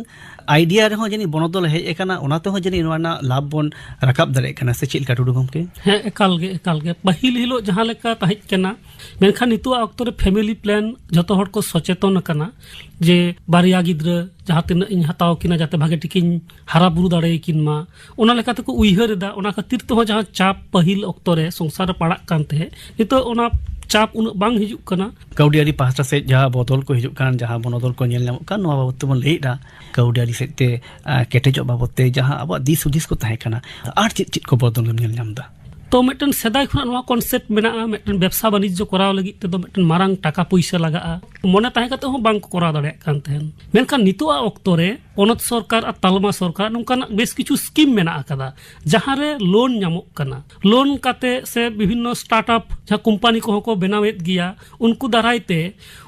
idea ᱨᱮᱦᱚᱸ ᱡᱟᱹᱱᱤᱡ ᱵᱚᱱᱚᱫᱚᱞ ᱦᱮᱡ ᱟᱠᱟᱱᱟ, ᱚᱱᱟ ᱛᱮᱦᱚᱸ ᱡᱟᱹᱱᱤᱡ ᱱᱚᱣᱟ ᱨᱮᱱᱟᱜ ᱞᱟᱵᱷ ᱵᱚᱱ ᱨᱟᱠᱟᱵ ᱫᱟᱲᱮᱭᱟᱜ ᱠᱟᱱᱟ, ᱥᱮ ᱪᱮᱫ ᱞᱮᱠᱟ, ᱴᱩᱰᱩ ᱜᱚᱢᱠᱮ? ᱦᱮᱸ, ᱮᱠᱟᱞ ᱜᱮ, ᱮᱠᱟᱞ ᱜᱮ᱾ ᱯᱟᱹᱦᱤᱞ ᱦᱤᱞᱳᱜ ᱡᱟᱦᱟᱸ ᱞᱮᱠᱟ ᱛᱟᱦᱮᱸ ᱠᱟᱱᱟ, ᱢᱮᱱᱠᱷᱟᱱ ᱱᱤᱛᱚᱜ ᱚᱠᱛᱚ ᱨᱮ family plan ᱡᱚᱛᱚ ᱦᱚᱲ ᱠᱚ ᱥᱚᱪᱮᱛᱚᱱ ᱟᱠᱟᱱᱟ ᱡᱮ ᱵᱟᱨᱭᱟ ᱜᱤᱫᱽᱨᱟᱹ ᱡᱟᱦᱟᱸ ᱛᱤᱱᱟᱹᱜ ᱤᱧ ᱦᱟᱛᱟᱣ ᱠᱤᱱᱟ, ᱡᱟᱛᱮ ᱵᱷᱟᱜᱮ ᱴᱷᱤᱠᱤᱧ ᱦᱟᱨᱟ ᱵᱩᱨᱩ ᱫᱟᱲᱮᱭᱟᱠᱤᱱ ᱢᱟ, ᱚᱱᱟ ᱞᱮᱠᱟ ᱛᱮᱠᱚ ᱩᱭᱦᱟᱹᱨ ᱮᱫᱟ᱾ ᱚᱱᱟ ᱠᱷᱟᱹᱛᱤᱨ ᱛᱮᱦᱚᱸ ᱡᱟᱦᱟᱸ ᱪᱟᱯ ᱯᱟᱹᱦᱤᱞ ᱚᱠᱛᱚ ᱨᱮ ᱥᱚᱝᱥᱟᱨ ᱨᱮ ᱯᱟᱲᱟᱜ ᱠᱟᱱ ᱛᱟᱦᱮᱸᱫ, ᱱᱤᱛᱚᱜ ᱚᱱᱟ ᱪᱟᱯ ᱩᱱᱟᱹᱜ ᱵᱟᱝ ᱦᱤᱡᱩᱜ ᱠᱟᱱᱟ᱾ ᱠᱟᱹᱣᱰᱤ ᱟᱹᱨᱤ ᱯᱟᱦᱴᱟ ᱥᱮᱫ ᱡᱟᱦᱟᱸ ᱵᱚᱫᱚᱞ ᱠᱚ ᱦᱤᱡᱩᱜ ᱠᱟᱱ, ᱡᱟᱦᱟᱸ ᱵᱚᱱᱚᱫᱚᱞ ᱠᱚ ᱧᱮᱞ ᱧᱟᱢᱚᱜ ᱠᱟᱱ, ᱱᱚᱣᱟ ᱵᱟᱵᱚᱫ ᱛᱮᱵᱚᱱ ᱞᱟᱹᱭᱮᱫᱼᱟ᱾ ᱠᱟᱹᱣᱰᱤ ᱟᱹᱨᱤ ᱥᱮᱫ ᱛᱮ, ᱟ, ᱠᱮᱴᱮᱡᱚᱜ ᱵᱟᱵᱚᱫ ᱛᱮ ᱡᱟᱦᱟᱸ ᱟᱵᱚᱣᱟᱜ ᱫᱤᱥ ᱦᱩᱫᱤᱥ ᱠᱚ ᱛᱟᱦᱮᱸ ᱠᱟᱱᱟ, ᱟᱨ ᱪᱮᱫ ᱪᱮᱫ ᱠᱚ ᱵᱚᱫᱚᱞ ᱮᱢ ᱧᱮᱞ ᱧᱟᱢ ᱮᱫᱟ? ᱛᱚ ᱢᱤᱫᱴᱮᱱ ᱥᱮᱫᱟᱭ ᱠᱷᱚᱱᱟᱜ ᱱᱚᱣᱟ ᱠᱚᱱᱥᱮᱯᱴ ᱢᱮᱱᱟᱜᱼᱟ, ᱢᱤᱫᱴᱮᱱ ᱵᱮᱵᱽᱥᱟ ᱵᱟᱱᱤᱡᱽᱡᱚ ᱠᱚᱨᱟᱣ ᱞᱟᱹᱜᱤᱫ ᱛᱮᱫᱚ ᱢᱤᱫᱴᱮᱱ ᱢᱟᱨᱟᱝ ᱴᱟᱠᱟ ᱯᱩᱭᱥᱟᱹ ᱞᱟᱜᱟᱜᱼᱟ, ᱢᱚᱱᱮ ᱛᱟᱦᱮᱸ ᱠᱟᱛᱮ ᱦᱚᱸ ᱵᱟᱝ ᱠᱚ ᱠᱚᱨᱟᱣ ᱫᱟᱲᱮᱭᱟᱜ ᱠᱟᱱ ᱛᱟᱦᱮᱸᱱ᱾ ᱢᱮᱱᱠᱷᱟᱱ ᱱᱤᱛᱚᱜ ᱟᱜ ᱚᱠᱛᱚ ᱨᱮ ᱯᱚᱱᱚᱛ ᱥᱚᱨᱠᱟᱨ ᱟᱨ ᱛᱟᱞᱢᱟ ᱥᱚᱨᱠᱟᱨ ᱱᱚᱝᱠᱟᱱᱟᱜ ᱵᱮᱥ ᱠᱤᱪᱷᱩ ᱥᱠᱤᱢ ᱢᱮᱱᱟᱜ ᱟᱠᱟᱫᱟ, ᱡᱟᱦᱟᱸ ᱨᱮ ᱞᱳᱱ ᱧᱟᱢᱚᱜ ᱠᱟᱱᱟ᱾ ᱞᱳᱱ ᱠᱟᱛᱮ ᱥᱮ ᱵᱤᱵᱷᱤᱱᱱᱚ ᱥᱴᱟᱨᱴ ᱟᱯ ᱡᱟᱦᱟᱸ ᱠᱳᱢᱯᱟᱱᱤ ᱠᱚᱦᱚᱸ ᱠᱚ ᱵᱮᱱᱟᱣᱮᱫ ᱜᱮᱭᱟ, ᱩᱱᱠᱩ ᱫᱟᱨᱟᱭ ᱛᱮ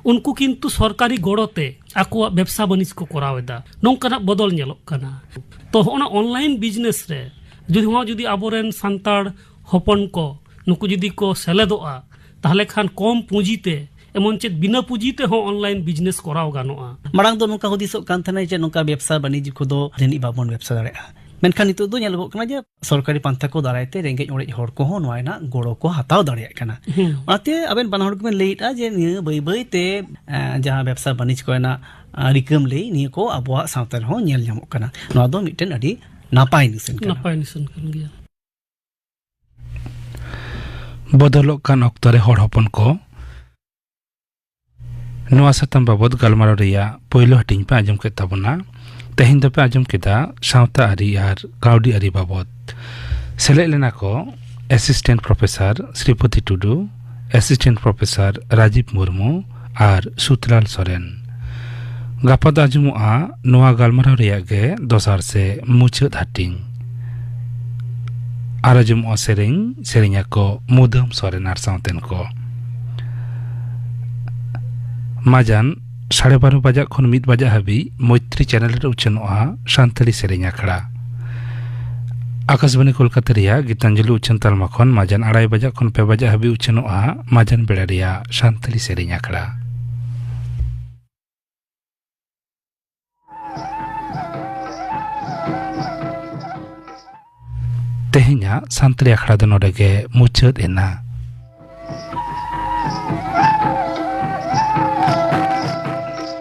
ᱩᱱᱠᱩ ᱠᱤᱱᱛᱩ ᱥᱚᱨᱠᱟᱨᱤ ᱜᱚᱲᱚ ᱛᱮ ᱟᱠᱚᱣᱟᱜ ᱵᱮᱵᱽᱥᱟ ᱵᱟᱹᱱᱤᱡᱽ ᱠᱚ ᱠᱚᱨᱟᱣ ᱮᱫᱟ᱾ ᱱᱚᱝᱠᱟᱱᱟᱜ ᱵᱚᱫᱚᱞ ᱧᱮᱞᱚᱜ ᱠᱟᱱᱟ᱾ ᱛᱚ ᱦᱚᱸᱜᱼᱚ ᱱᱟ ᱚᱱᱞᱟᱭᱤᱱ ᱵᱤᱡᱽᱱᱮᱥ ᱨᱮ ᱡᱩᱫᱤ ᱦᱚᱸ ᱡᱩᱫᱤ ᱟᱵᱚᱨᱮᱱ ᱥᱟᱱᱛᱟᱲ ᱦᱚᱯᱚᱱ ᱠᱚ ᱱᱩᱠᱩ ᱡᱩᱫᱤ ᱠᱚ ᱥᱮᱞᱮᱫᱚᱜᱼᱟ, ᱛᱟᱦᱚᱞᱮ ᱠᱷᱟᱱ ᱠᱚᱢ ᱯᱩᱸᱡᱤ ᱛᱮ, ᱮᱢᱚᱱ ᱪᱮᱫ ᱵᱤᱱᱟᱹ ᱯᱩᱸᱡᱤ ᱛᱮᱦᱚᱸ ᱚᱱᱞᱟᱭᱤᱱ ᱵᱤᱡᱽᱱᱮᱥ ᱠᱚᱨᱟᱣ ᱜᱟᱱᱚᱜᱼᱟ᱾ ᱢᱟᱲᱟᱝ ᱫᱚ ᱱᱚᱝᱠᱟ ᱦᱩᱫᱤᱥᱚᱜ ᱠᱟᱱ ᱛᱟᱦᱮᱱᱟ ᱡᱮ ᱱᱚᱝᱠᱟ ᱵᱮᱵᱽᱥᱟ ᱵᱟᱹᱱᱤᱡᱽ ᱠᱚᱫᱚ ᱡᱟᱹᱱᱤᱡ ᱵᱟᱵᱚᱱ ᱵᱮᱵᱽᱥᱟ ᱫᱟᱲᱮᱭᱟᱜᱼᱟ, ᱢᱮᱱᱠᱷᱟᱱ ᱱᱤᱛᱚᱜ ᱫᱚ ᱧᱮᱞᱚᱜᱚᱜ ᱠᱟᱱᱟ ᱡᱮ ᱥᱚᱨᱠᱟᱨᱤ ᱯᱟᱱᱛᱷᱟ ᱠᱚ ᱫᱟᱨᱟᱭ ᱛᱮ ᱨᱮᱸᱜᱮᱡ ᱚᱨᱮᱡ ᱦᱚᱲ ᱠᱚᱦᱚᱸ ᱱᱚᱣᱟ ᱨᱮᱱᱟᱜ ᱜᱚᱲᱚ ᱠᱚ ᱦᱟᱛᱟᱣ ᱫᱟᱲᱮᱭᱟᱜ ᱠᱟᱱᱟ᱾ ᱦᱩᱸ᱾ ᱚᱱᱟᱛᱮ ᱟᱵᱮᱱ ᱵᱟᱱᱟ ᱦᱚᱲ ᱜᱮᱵᱮᱱ ᱞᱟᱹᱭᱮᱫᱼᱟ ᱡᱮ ᱱᱤᱭᱟᱹ ᱵᱟᱹᱭ ᱵᱟᱹᱭ ᱛᱮ, ᱮᱸ, ᱡᱟᱦᱟᱸ ᱵᱮᱵᱽᱥᱟ ᱵᱟᱹᱱᱤᱡᱽ ᱠᱚᱨᱮᱱᱟᱜ, ᱟᱸ, ᱨᱤᱠᱟᱹᱢ ᱞᱟᱹᱭ, ᱱᱤᱭᱟᱹ ᱠᱚ ᱟᱵᱚᱣᱟᱜ ᱥᱟᱶᱛᱟ ᱨᱮᱦᱚᱸ ᱧᱮᱞ ᱧᱟᱢᱚᱜ ᱠᱟᱱᱟ᱾ ᱱᱚᱣᱟ ᱫᱚ ᱢᱤᱫᱴᱮᱱ ᱟᱹᱰᱤ ᱱᱟᱯᱟᱭ ᱱᱤᱥᱟᱹᱱ ᱠᱟᱱᱟ᱾ ᱱᱟᱯᱟᱭ ᱱᱤᱥᱟᱹᱱ ᱠᱟᱱ ᱜᱮᱭᱟ᱾ ᱵᱚᱫᱚᱞᱚᱜ ᱠᱟᱱ ᱚᱠᱛᱚ ᱨᱮ ᱦᱚᱲ ᱦᱚᱯᱚᱱ ᱠᱚ, ᱱᱚᱣᱟ ᱥᱟᱛᱟᱢ ᱵᱟᱵᱚᱛ ᱜᱟᱞᱢᱟᱨᱟᱣ ᱨᱮᱭᱟᱜ ᱯᱳᱭᱞᱳ ᱦᱟᱹᱴᱤᱧ ᱯᱮ ᱟᱸᱡᱚᱢ ᱠᱮᱫ ᱛᱟᱵᱚᱱᱟ᱾ ᱛᱮᱦᱮᱧ ᱫᱚᱯᱮ ᱟᱸᱡᱚᱢ ᱠᱮᱫᱟ ᱥᱟᱶᱛᱟ ᱟᱹᱨᱤ ᱟᱨ ᱠᱟᱹᱣᱰᱤ ᱟᱹᱨᱤ ᱵᱟᱵᱚᱛ᱾ ᱥᱮᱞᱮᱫ ᱞᱮᱱᱟ ᱠᱚ ᱮᱥᱤᱥᱴᱮᱱᱴ ᱯᱨᱚᱯᱷᱮᱥᱚᱨ ᱥᱨᱤᱯᱚᱛᱤ ᱴᱩᱰᱩ, ᱮᱥᱤᱥᱴᱮᱱᱴ ᱯᱨᱚᱯᱷᱮᱥᱚᱨ ᱨᱟᱡᱤᱵ ᱢᱩᱨᱢᱩ ᱟᱨ ᱥᱩᱛᱞᱟᱞ ᱥᱚᱨᱮᱱ᱾ ᱜᱟᱯᱟ ᱫᱚ ᱟᱸᱡᱚᱢᱚᱜᱼᱟ ᱱᱚᱣᱟ ᱜᱟᱞᱢᱟᱨᱟᱣ ᱨᱮᱭᱟᱜ ᱜᱮ ᱫᱚᱥᱟᱨ ᱥᱮ ᱢᱩᱪᱟᱹᱫ ᱦᱟᱹᱴᱤᱧ᱾ ᱟᱨ ᱟᱸᱡᱚᱢᱚᱜᱼᱟ ᱥᱮᱨᱮᱧ, ᱥᱮᱨᱮᱧ ᱟᱠᱚ ᱢᱩᱫᱟᱹᱢ ᱥᱚᱨᱮᱱ ᱟᱨ ᱥᱟᱶᱛᱮᱱ ᱠᱚ᱾ ᱢᱟᱡᱟᱱ ᱥᱟᱲᱮ ᱵᱟᱨᱚ ᱵᱟᱡᱟᱜ ᱠᱷᱚᱱ ᱢᱤᱫ ᱵᱟᱡᱟᱜ ᱦᱟᱹᱵᱤᱡ ᱢᱚᱭᱛᱨᱤ ᱪᱮᱱᱮᱞ ᱨᱮ ᱩᱪᱷᱟᱹᱱᱚᱜᱼᱟ ᱥᱟᱱᱛᱟᱲᱤ ᱥᱮᱨᱮᱧ ᱟᱠᱷᱲᱟ᱾ ᱟᱠᱟᱥᱵᱟᱱᱤ ᱠᱳᱞᱠᱟᱛᱟ ᱨᱮᱭᱟᱜ ᱜᱤᱛᱟᱧᱡᱚᱞᱤ ᱩᱪᱷᱟᱹᱱ ᱛᱟᱞᱢᱟ ᱠᱷᱚᱱ ᱢᱟᱡᱟᱱ ᱟᱲᱟᱭ ᱵᱟᱡᱟᱜ ᱠᱷᱚᱱ ᱯᱮ ᱵᱟᱡᱟᱜ ᱦᱟᱹᱵᱤᱡ ᱩᱪᱷᱟᱹᱱᱚᱜᱼᱟ ᱢᱟᱡᱟᱱ ᱵᱮᱲᱟ ᱨᱮᱭᱟᱜ ᱥᱟᱱᱛᱟᱲᱤ ᱥᱮᱨᱮᱧ ᱟᱠᱷᱲᱟ᱾ ᱛᱮᱦᱮᱧᱟᱜ ᱥᱟᱱᱛᱟᱲᱤ ᱟᱠᱷᱲᱟ ᱫᱚ ᱱᱚᱰᱮ ᱜᱮ ᱢᱩᱪᱟᱹᱫ ᱮᱱᱟ᱾